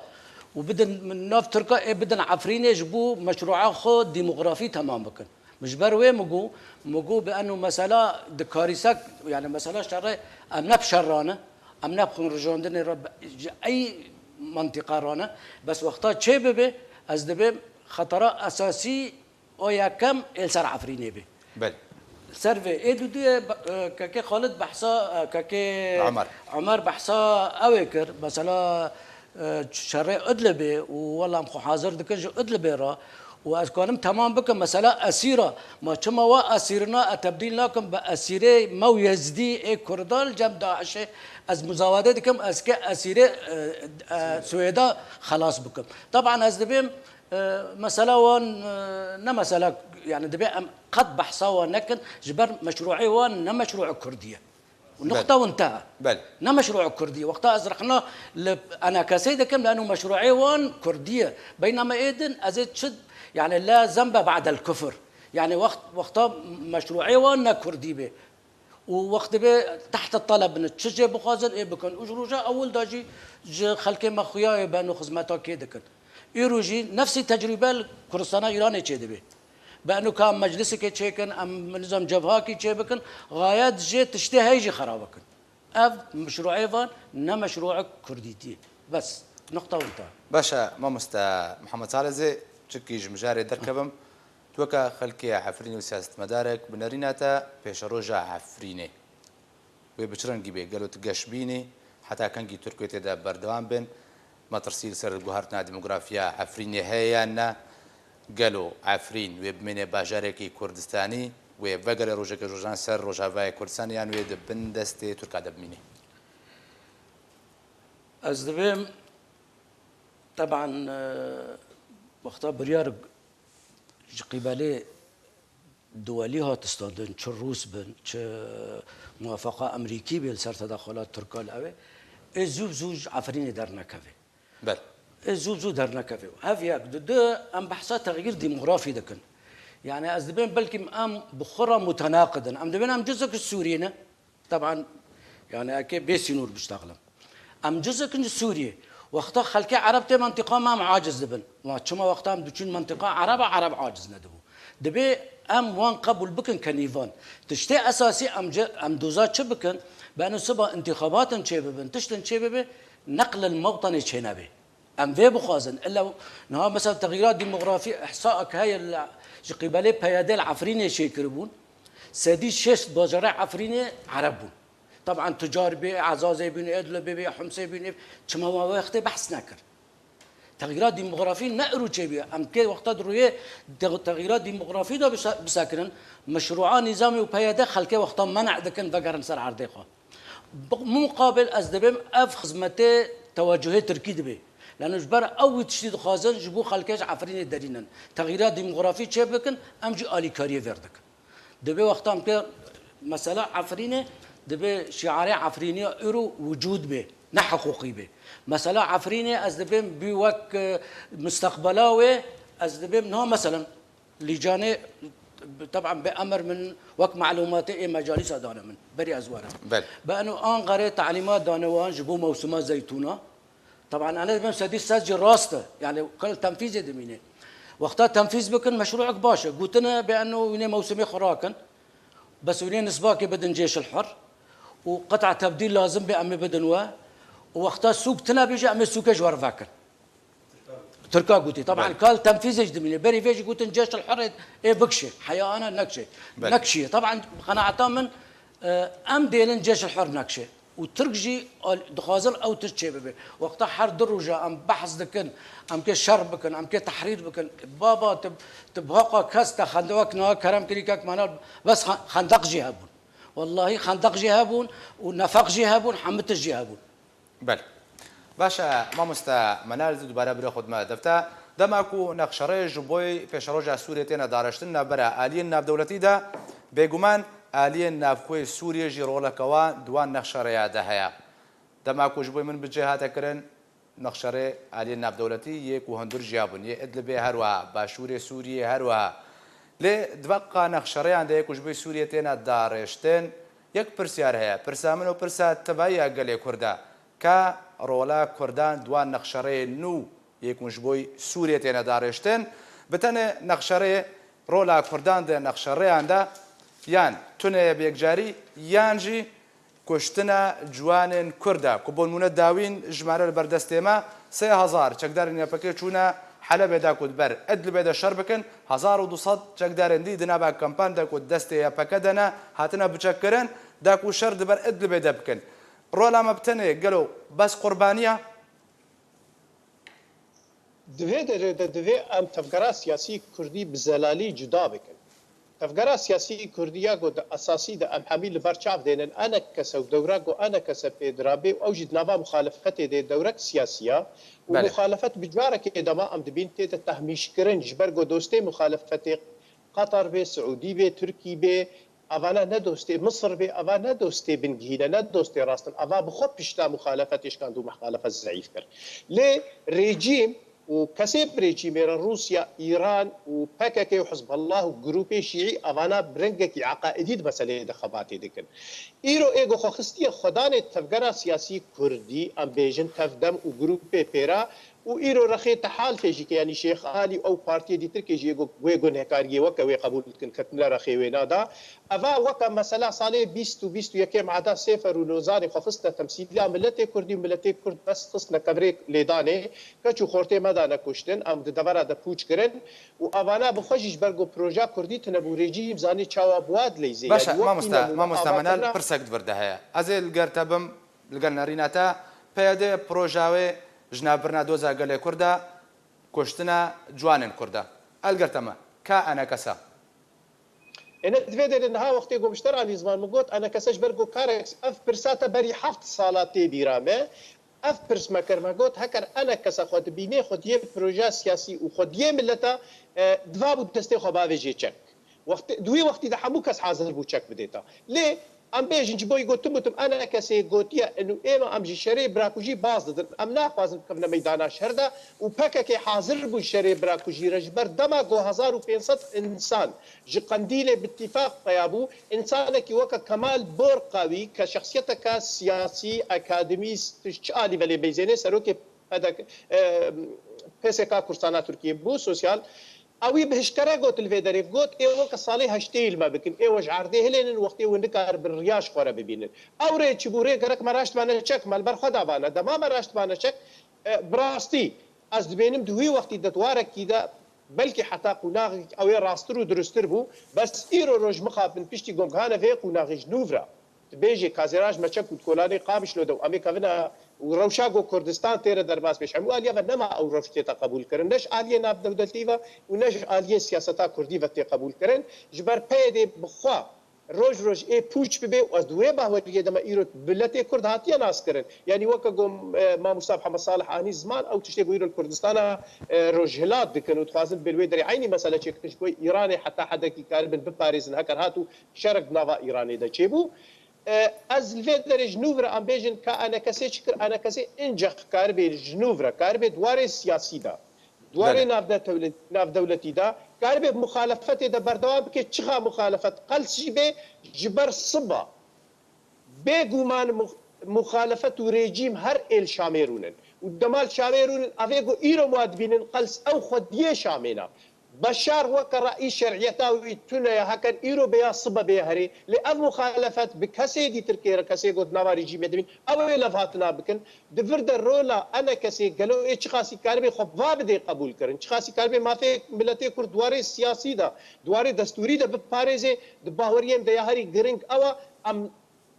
û bidin nav Tirka, ê bidin Efrînê ji bo meşrûa xwe demografî temam bikin. Min ji ber wê min got, min got bi eno mesela di karîsek, yani mesela şerê em ne bi şer re ne, em ne bi xwînrijandinê re, ji ey mentiqa re ne, bes wexta çê bibe, ez dibêm xetera esasî O yekem ê li ser Efrînê bê. Belê. Ser vê ê duduyê, e, kekê Xalid behsa, e, kekê Omer. Omer behsa ew ê kir. Mesela, e, şerê Idlibê û wela em xwe hazir dikin ji Idlibê re. Û ez kanim temam bikim. Mesela esîra. Ma çima wa esîrina e tebdîl nakim bi esîrê me û Yezidî ê Kurda li cem DAIŞê? Ez muzawade dikim, ez ke esîrê, e, e, Swêda xelas bikim. Teban ez dibêm, E, mesela wan, e, ne mesela, yani dibê em qet behsa wan nekin, ji ber meşruê wan ne meşruê Kurdî ye. Û Belê. Nuqta winteha. Belê. Ne meşruê Kurdî ye. Wexta ez rexna li enakesê dikim, leno meşruê wan Kurdî ye. Beynama ê din, ez ê çi, yani la zenbe ba'del kufr. Yani wext, wexta meşruê wan ne Kurdî bê. Û wext dibê tehte teleb bin, çi jê bixwazin ê bikin. Û ji roja ewil de jî ji xelkê me xuyayê beno xizmeta kê dikin. Îro jî nefsî tecrûbe li Kurdistana Îranê çêdibê. Be eno ka em meclisekê çêkin, em nizam cevhakî çêbikin, xayet jê tiştê hey jî xera bikin. Ev meşruê van ne meşruê Kurdîtî. Bes. Nuqta winta. Baş e, mamoste Mihemed Salih, ez ê çikî ji mijarê derkevim. Tu weke xelkê Efrînê û siyasetmedarek, bi nerîna te pêşeroja Efrînê wê bi çi rengî bê? Gelo tu geş bînî? Heta kengî Tirk wê tê de berdewam bin? Metirsî li ser guhertina demografiya Efrînê heye yan ne? Gelo Efrîn wê bimêne bajarekî Kurdistanî, wê vegere rojeke ji rojan ser Rojavayê Kurdistanê, yan wê di bin destê Tirka de bimîne? Ez dibêm, teban, e, wexta biryar ji qîbelê duwelî hat standin, çi Rûs bin, çi muwafeqa Emerîkî bê li ser tedaxulat Tirka li ew ê, ê zû bi zû ji Efrînê dernekeve. Bel. Ê zû bi zû dernekeve. Hev yek, di du, em behsa texyîr demografî dikin. Yani ez dibêm belkî em bi xwe re mutenaqid in. Em dibên em cizek ji Sûriyê ne. Teban, yani eke bê sînor biştexlim. Em cizek in ji Sûriyê. Wexta xelkê Ereb tê mentiqa me em aciz dibin. Ma çima wexta em diçûn mentiqa Ereba, Ereb aciz nedibû. Dibê em wan qebûl bikin ke nîvan. Tiştê esasî em ci-, em doza çi bikin? Beno siba intixabatin çê bibin, tiştin çê bibe, neqlil mewtanê çê nebe. Em vê bixwazin. Illa niha mesela texîra demografî, ihsaek heye li, ji qîbelê P Y D li Efrînê çêkiribûn. Sedî şêst bajarê Efrînê Ereb bûn. Taban tucar bê, Ezazê bîn, Idlibê bê, Humsê bîn, çima me wê wextê behs nekir? Texîra demografî ne îro çêbûye. Em kê wexta di rûyê de-, texîra demografî de bise-, bisekirin, meşrûa nîzamê û P Y D xelkê wexta men'a dikin vegerin ser erdê xwe. Bi muqabil ez dibêm ev xizmetê tewecuhê Tirkî dibe. Lano ji ber ew wî tiştî dixwazin ji bo xelkê ji Efrînê derînin. Texîra demografî çêbikin, em jî alîkariyê vêr dikin. Dibê wexta em pê mesela Efrînê, dibê şiarê Efrîniya îro wicûd bê, ne hiqûqî bê. Mesela Efrînê ez dibêm bî wek, e, mustaqbela wê, ez dibêm niha mesela Lîcanê, teban bi emir min wek malûmatê ê mecalîsa dane min. Berî ez were. Bel. Bi eno Anqerê talîmat dane wan ji bo mewsima zeytûna. Teban ene dibêm sedî sed jî rast e. Yani kal tenfîzê dimîne. Wexta tenfîz bikin meşrûek baş e. Gotine bi eno wînê mewsimê xwe rakin. Bes wînê nisbakê bidin Cêşil Hur. Û qeta tebdîl lazim be em ê bidin we. Û wexta sûk tine bêje em ê sûkê ji we re vekin. Tirka gotî. Taban Belê. Kal tenfîzê jî dimîne. Berî vê jî gotin Cêşil Hurê ê bikişê. Heya ana nekişê. Belê. Nekişiye. Taban bi qenaeta min, e, em dêlin Cêşil Hur nekişê. Û Tirk jî al-, dixwazin ew tişt çê bibe. Wexta her du roja em behs dikin, em kê şer bikin, em kê tehrîr bikin. Baba, tu, tu baqa kes te xende wek niha kerem kirî kek Manal, bes xe-, xendeq jî hebûn. Wellahî xendeq jî hebûn û nefeq jî hebûn, hemû tişt jî hebûn. Belê. Baş e, mamoste Menal, zû dubare birê xwe dime defte. Dema ku nexşerê ji bo pêşeroja Sûriyê têne dareştin navbera aliyên navdewletî de, bêguman aliyên navxwê Sûriyê jî roleke wan di wan nexşerêya de heye. Dema ku ji bo min bi cê hate kirin, nexşerê aliyên navdewletî yê ku hundir jî hebûn, yê Idlibê her wiha, başûrê Sûriyê her wiha. Lê di veqa nexşereyan de yê ku ji bo Sûriyê têne darêştin, yek pirsyar heye. Pirsa min û pirsa tevayî ya gelê Kurd e. Ka rola Kurdan di wan nexşereyên nû yê ku ji bo Sûriyê têne darêştin, bi tenê nexşerê rola Kurdan di nexşereyan de yan tune ye bi yekcarî, yan jî kuştina ciwanên Kurd e, ku bo nimûne dawîn jimare li ber destê me sê hezar çekdarên Y P G çûne Helebê da ku di ber Idlibê de şer bikin, hezar û du sed çekdarên dî di nava kampan de ku di destê Y P G de ne, hatine biçekkirin, da ku şer di ber Idlibê de bikin. Rola me bi tenê gelo bes qurbaniya? Di vê derê de divê em tevgera siyasî kurdî bi zelalî cuda bikin. Tevgera siyasî kurdî ya ku di esasî de em hemî li ber çav dênin, enekese û dewra ku enekese pê dirabê û ew jî di nava muxalefetê de dewrek siyasî ya û Belê. muxalefet bi carekê dema em dibîn tê de tehmîşkirin, ji ber ku dostê muxalefetê Qatar bê, Siûdî bê, Tirkî bê, Evana ne dostê Misir bê, eva ne dostê bingehîn e, ne dostê rast in. Eva bi xwe pişta muxalefetê şikand û muxalefet zeîf kir. Lê rejîm û kesê bi rejîmê re Rûsya, Îran û P K K û Hizbullah û grûpê şîî evana bi rengekî eqaidî di meseleyê de xebatê dikin. Îro ê ku xwe xistiye xwedanê tevgera siyasî kurdî, em bêjin Tevdem û grûpê pêra, û îro rexê Tehal tê jî ke, yanî Şêx Alî û ew partiyê dîtirkê jî yê ku wê gunehkariyê weke wê qebûl dikin, ketine rexê wêna da. Eva weke mesela salê bîst û bîst û yekê Mada Sêfer û Lozanê xwe xistine temsîliya miletê Kurdî û miletê Kurd bes xistine kevirê lêdanê, keç û xortê me dane kuştin, em di devera de pûç kirin û evana bi xwe jî ji ber ku proja Kurdî tune bû, rejîm zanî çawa bi wa dileyzê. Baş e, yanî wek mamoste, îne bû mamoste Menal, avatena. Pirsek di vir de heye. Ez ê li ger te bim, li gel nerîna te, P Y D proja wê ji navbirina doza gelê Kurd e, kuştina ciwanên Kurd e. El ger te me, ka enekese? Êne di vê derê niha wextê ku bi ji te re anî ziman min got, enekese ji ber ku karek ev pirsa te berî heft sala tê bîra me. Ev pirs me kir, me got, heker enekese xwe dibînê xwediyê projeya siyasî û xwediyê mileta, e, diva bû destê xwe bavêjê çek. Wextê, di wî wextî de hemû kes hazir bû çek bidêta. Lê em bêjin ji bo yî gotim û tim enekesê gotiye, inu êma em ji şerê birakujî baz didin. Em naxwazin bikevine meydana şer de û P K K hazir bû şerê birakujî re. Ji ber dema ku hezar û pênc sed însan ji Qendîlê bi tîfaq peya bû, însanekî weke Kemal Borqawî ke şexsiyeteke siyasî, akademîst, çi alî velê meyzênê serokê P D K, e, P S K Kurdistana Tirkiyê bû, sosyal, Ewî bi hişkere got li vê derê, got, ê weke salê heştê yî li me bikin, ê we ji erdê hilênin, wextê we nikaribin riya ji xwe re bibînin. Ew rê çi bû, rê gerek me raşt bane çek, me li ber xwe davane. Dema me raşt bane çek, e, bi rastî, Ez dibênim di wî wextî de di warekî de belkî heta qûnaxek ew ê rasttir û dirustir bû, bes îro roj mixabin piştî ku em gihane vê qûnaxê ji nû ve re. Dibêjê kazêraj meçek û di kolanê Qamişlo de û em ê kevine û rewşa ku Kurdistan tê re derbas bê, ji hemû aliyê ve nema ew rewş tête qebûl kirin. Ne ji aliyê navdewletî ve û ne ji aliyê siyaseta kurdî ve tê qebûl kirin. Ji ber P Y D bi xwe roj roj ê pûç bibe û ez di wê baweriyê de me îro miletê Kurd hatiye naskirin. Yanî weke ku, e, mamosta Mihemed Salih anî ziman, ew tiştê ku îro li Kurdistana, e, Rojhilat dikin û dixwazin bê li wê derê eynî mesele çêkin, ji bo Îranê heta hedekî karibin biparêzin, heger hat û şerek di nava Îranê de çêbû. E, ez li vê derê ji nû ve re em bêjin ka enekesê çi kir, enekesê inceh karibê ji nû ve re, karibê di warê siyasî de, di warê Belê. navdetewle-, navdewletî de, karibê bi muxalefetê de berdewam bike, çixa muxalefet qels jî bê ji ber siba. Bêguman mux-, muxalefet û rejîm her ê li Şamê rûnin. Û dema li Şamê rûnin, evê ku îro ma dibînin, qels ew xwediyê Şamê ne. Beşar weke re'î şer'iyeta wî tune ye, heker îro bêya sibe bêya herê, lê ev muxalefet bi kesê dîtirkê re, kesê ku di nava rejîmê de bîn, ew ê levhatina bikin. Di vir de rola enekesê gelo ê çiqasî karibê xwe va bidê qebûl kirin, çiqasî karibê mafê miletê Kurd di warê siyasî de, di warê destûrî de biparêzê, di baweriyê min de ya herî giring ew e, em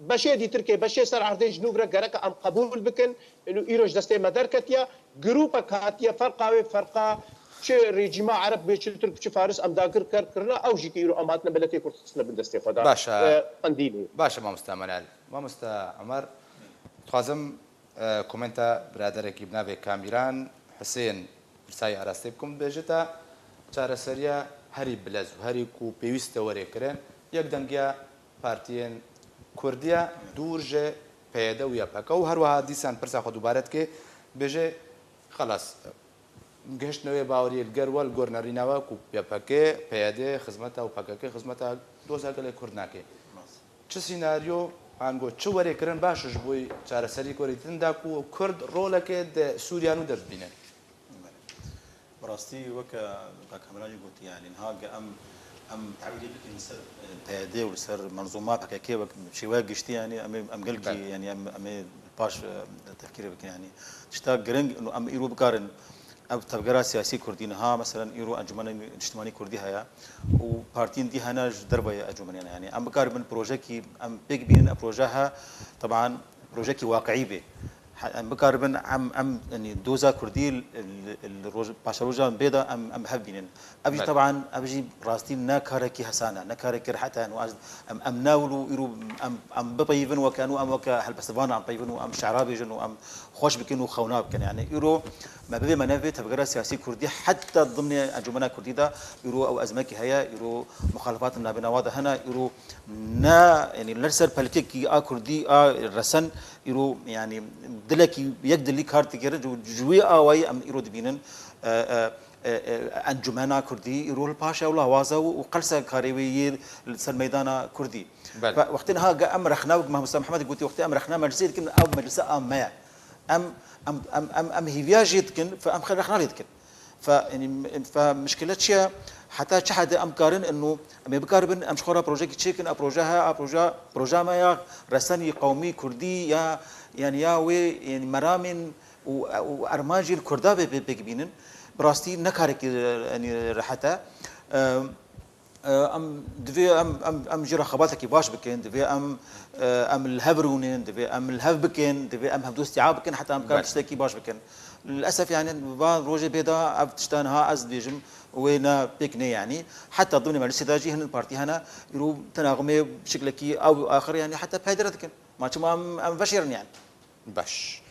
beşê dîtirkê, beşê ser erdê ji nû ve re gereke em qebûl bikin. Û îro ji destê me derketiye. Grûpek hatiye, ferqa wê ferqa çi rejîma Ereb bê, çi Tirk, çi Faris, em dagir ker kirine, ew jî ki îro em hatine miletê Kurd xistine bin destê xwe de. Baş e. E, Qendîlê. Baş e mamosta Meral. Mamosta Omer, dixwazim, e, komenta biraderekî bi navê Kamîran Husên Pirsayî arastê bikim, dibêje te çareseriya herî bilez û herî ku pêwîst e were kirin, yekdengiya partiyên Kurdî ye dûr ji P Y D û Y P G. Û her wiha dîsan pirsa xwe dubare dike, dibêje, xelas, gihiştine wê baweriyê li gel we, li gor nerîna we ku Y P G, P Y D xizmeta û P K K xizmeta doza gelê Kurd nake. Çi sînaryo, ango çi werê kirin baş e ji bo çareserî ku werê dîtin da ku Kurd roleke di Sûriya nû de bibîne? Belê. Bi rastî weke Kak Hemra jî gotî, yanî niha ge em, em tewîlê bikin li ser, e, P Y D û li ser menzûma P K K wek şêweya giştî, yanî em ê, em gelkî, Belê. yanî em, em ê paş, e, tefkîrê bikin, yanî tişta giring û em îro bikarin ev tevgera siyasî Kurdî niha, meselen îro Encûmena Niştimanî Kurdî heye û partiyên dî hene ji derveyê encûmenê ne. Yanî em bikaribin projekî em pêk bînin, ev proje he, teban projekî waqiî bê. He, em bikaribin em, em, yanî doza Kurdî li, li, li roj, paşeroja bê de em, em hev bînin. Ev jî Belê. teban, ev jî rastî ne karekî hesan e, ne karekî rehet e. Û ez, em, em ne wilo îro em, em bipeyivin weke nû, em weke helbestvan em peyivin û em şera bêjin û em xweş bikin û xewna bikin. Yanî îro me bibê me ne vê tevgera siyasî Kurdî, heta dimnê Encûmena Kurdî de îro ew ezmekî heye, îro muxalifatin navbênawa de hene, îro ne, yanî li ser pelkekî a Kurdî, a resen, îro, yanî dilekî yek dilî kar dikir, ji, ji wî awayî em îro dibînin, e, e, e, e, Encûmena Kurdî îro li paş e û lawaza û, û qelse karê wê yê li ser meydana Kurdî. Belê. Fe wextê niha ge em rexna, wek Mamosta Mihemed gotî, wextê em rexna meclisê dikin, ew meclise a me ye. Em, em, em, em, em hîviya jê dikin, fe em xwe rexna lê dikin. Fe, yanî, fe mişkile çi ye? Heta çi hede em karin ino, em ê bikaribin, em ji xwe re projekî çêkin, a proje he, a proje, proja me ya resenî qewmî kurdî ya, yanî ya wê, yanî meramên û, û armancên Kurda bê, bê pêk bînin, bi rastî ne karekî, yanî rehet e. Em, Em divê em, em, em jî re xebatekî baş bikin, divê em, em li hev rûnin, divê em li hev bikin, divê em hevdûstiya bikin, heta em bikarin Belê. tiştekî baş bikin. Lilesef, yanî van rojê bê de ev tişta niha ez dibêjim, wê ne pêk nê, yanî heta dimnê meclisê de jî hin partî hene, îro tenaxumê şiklekî ew axir, yanî heta P Y D re dikin. Ma çima em, em veşêrin, yanî? Baş.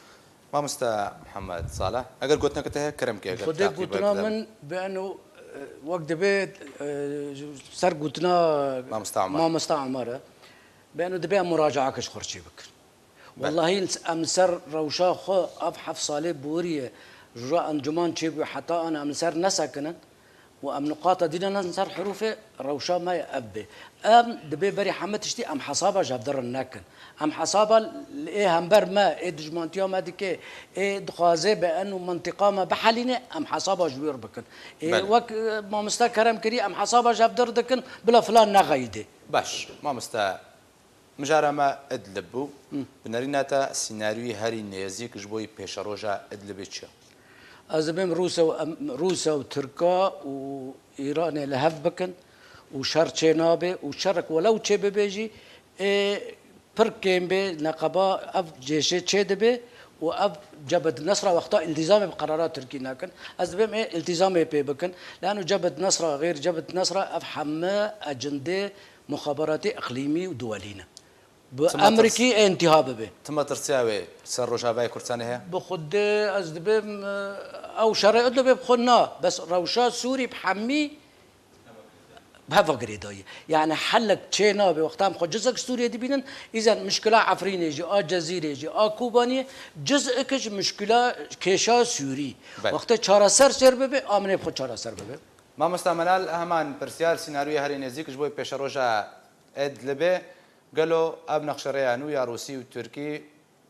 Mamosta Mihemed Salih, eger gotineke te heye, kerem ke, eger Xwedê taqîb gotina bide. min bi eno, e, wek dibe, e, ser gotina Mamosta Omer. Mamosta Omer e. Bi eno dibe em muracaeke ji xwe re çê bikin. Belê. Wellahî em li ser rewşa xwe ev heft salê borî ye, ji ro encûman çêbû heta an em li ser nesekinin. Û em nuqata dî de ne ser herûfê rewşa me ye ev bê. Em dibê berî hemî tiştî em hesaba ji hevdirin nekin. Em hesaba li ê hember me, ê dijmantiya me dike, ê dixwaze bi en û mentiqa me bihelîne, em hesaba ji wî re bikin. Ê Belê. wek, e, mamoste kerem kirî, em hesaba ji hevdir dikin, bila filan nexeyidê. Baş, mamoste. Mijara me Idlib bû. Hı. Bi nerîna te sînaryoyê herî nêzîk ji bo yî pêşeroja Idlibê çi ye? Ez dibêm Rûsa û em-, Rûsa û Tirka û Îranê li hev bikin û şer çê nabe û şerek welew çê bibe jî, ê, pir kêm bê, neqeba ev cêşê çê dibe û ev Cebed Nesra wexta îltîzamê bi qerara Tirkî nekin. Ez dibêm ê îltîzamê pê bikin. Lano Cebed Nesra, xêr Cebed Nesra ev heme ecindê muxaberatê iqlîmî û duwelî ne. Bi Çima tirs- Amerîkî ê intiha bibe. Ti metirsiya wê ser Rojavayê Kurdistanê heye? Bi xwedê ez dibêm, e, ew şerê Idlibê bi xwe na. Bes rewşa Sûrî bi hemî bi heva girêdayî. Yani helek çê nabe wexta em xwe cizek Sûriyê dibînin, îzen mişkila Efrînê jî, a Cezîrê jî, a Kobaniyê, cizek ji mişkila kêşa Sûrî. Belê. Wextê çareser ser bibe, aminê bi xwe çareser bibe. Mamosta Menal, heman pirsyar, sînaryoyê herî nêzîk ji bo pêşeroja Idlibê, gelo ev nexşerêya nû ya Rûsî û Tirkî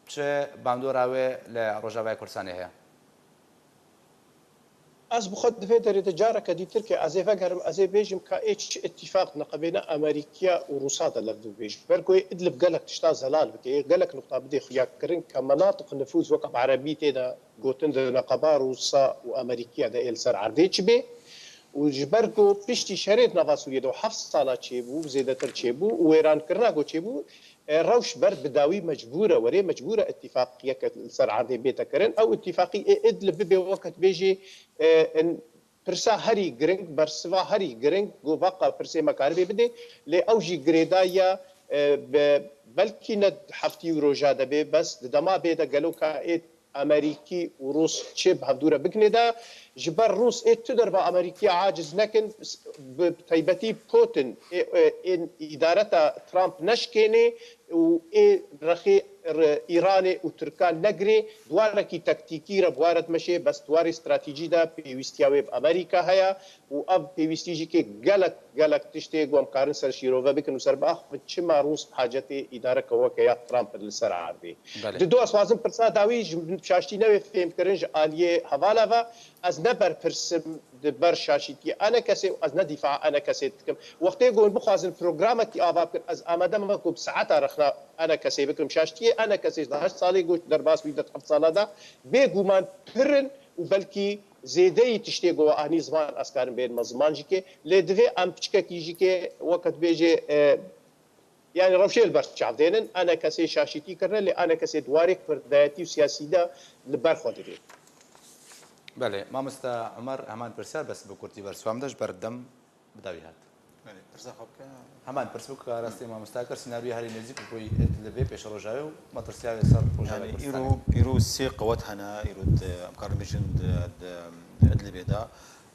çi bandora wê li Rojavayê Kurdistanê heye? Ez bi xwe di vê derê de careke dîtir ke ez ê vegerim, ez ê bêjim ka ê çi îtîfaq di neqebêna Amerîkiya û Rûsa de li vir bêjim. Ber ku ê Idlib gelek tişta zelal bike, ê gelek nuqta bidê xuyakirin ke menatiq nifûz weke bi erebî tê de gotin di neqeba Rûsa û Amerîkiya de ê li ser erdê çi bê. Û ji ber ku piştî şerê di nava Sûriyê de û heft sala çêbû, zêdetir çêbû û wêrankirina ku çêbû, e, rewş ber bi dawî mecbûr e, werê mecbûr e îtîfaqiyeke li ser erdê bête kirin. Ew îtîfaqî ê Idlib bibe weke dibêjê, e, in, pirsa herî giring, bersiva herî giring, ku vaqa pirsê me karibê bidê, lê ew jî girêdaye, e, bi belkî ne heftî û roja de bê, bes di dema bê de gelo ka ê Amerîkî û Rûs çi bi hevdû re bikinê de, ji ber Rûs ê tu derba Amerîkî aciz nekin, bi taybetî Putin ê, ê, ê îdareta Trump neşkênê û ê rexê re-, Îranê û Tirkan negirê, di warekî taktîkî re bi wa re dimeşê, bes di warê stratejî de pêwîstiya wê bi Amerîka heye û ev pêwîstî jî kê gelek, gelek tiştê ku em karin ser şîrove bikin û ser biaxivin, çima Rûs hacetê îdareke weke ya Trump li ser erdê. Belê. Dido ez xwazim pirsa dawî ji min şaştî newê fêmkirin ji aliyê hevala ve. Ez ne berpirs im di ber şaşîtiyê enekesê û ez ne dîfaa enekesê dikim. Wextê ku hûn bixwazin programekî ava bikin, ez amade me ku bi saeta rexna enekesê bikim. Şaştiyê enekesê ji heşt salê ku derbas bû di heft sala de, bêguman pir in û belkî zêdeyî tiştê ku we anî ziman ez karim bênime ziman jî kê. Lê divê em piçkekî jî kê weke dibêjê, e, Yani rewşê li ber çav dênin, enekesê şaşîtî kirine, lê enekesê di warê kurdayetî û siyasî de li ber xwe didê. Belê, mamosta Omer, heman pirsyar, bes bi kurtî ber siwam de ji ber dem bi dawî hat. Belê, pirsa xwe bike. Heman pirs bû ka rastî mamosta kir, sînaryoya herî nêzîk ji bo Idlibê pêşerojayê û metirsiyarê ser rojavayê Yani Kurdistanê. Îro, îro sê qewet hene, îro di, em karin bêjin di, di Idlibê de.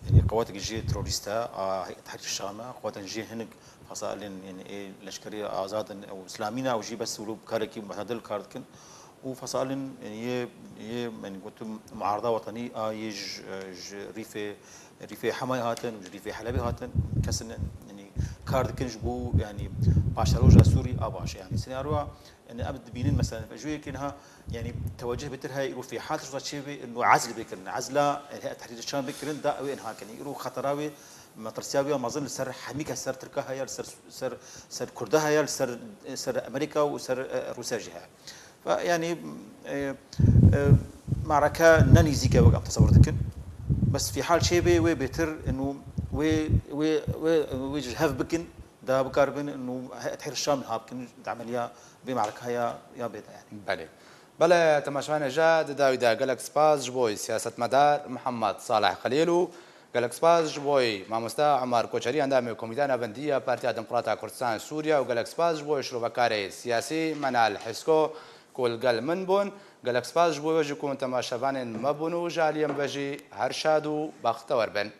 Yani qewetek jê terorîst e, a Tehrîr Şam e, qewetên jê hinek fasalên, yani ê leşkerî azad in û îslamî ne û jî bes wilo karekî mutedil kar dikin. Û fasalên, yani yê, yê, yani gotim muarada wetenî a yê ji, ji rîfê, rîfê Hemayê hatin û ji rîfê Helebê hatin, kesin, yani kar dikin ji bo, yani paşeroja Sûrî a baş e. Yani senaryoya Yani em dibînin mesela ji wê yekê niha yani tewecih bêtir heye îro fîhal tişta çê bê, ino ezl bê kirin. Ezla, e, Heyet Tehrîr Şam bê kirin da ew ê niha kirin. Îro xetera wê, metirsiya wê ya mezin li ser hemî kes, ser Tirka heye, li ser, ser, ser Kurda heye, li ser, ser Amerîka û ser, e, Rûsya jî heye. Ve yani, e, e, mareke ne nîzîk e wek em tesewir dikin. Bes fîhal çê bê, wê bêtir ino wê, wê, wê, wê ji hev bikin. Da bikaribin û Heyet Tehrîr Şam niha bikin di emeliya vê mareka ya, ya bê de yani. Belê. Belê, temaşevanê ja di dawî de gelek spas ji bo siyasetmedar Mihemed Salih Xelîl û gelek spas ji bo mamosta Omar Koçerî, endamê Komîteya Navendî ya Partiya Demokrata Kurdistan Sûriye û gelek spas ji bo şirovekarê siyasî Menal Hisko ku li gel min bûn. Gelek spas ji bo we jî ku hûn temaşevanên me bûn û ji aliyê min ve jî her şad û bextewer bin.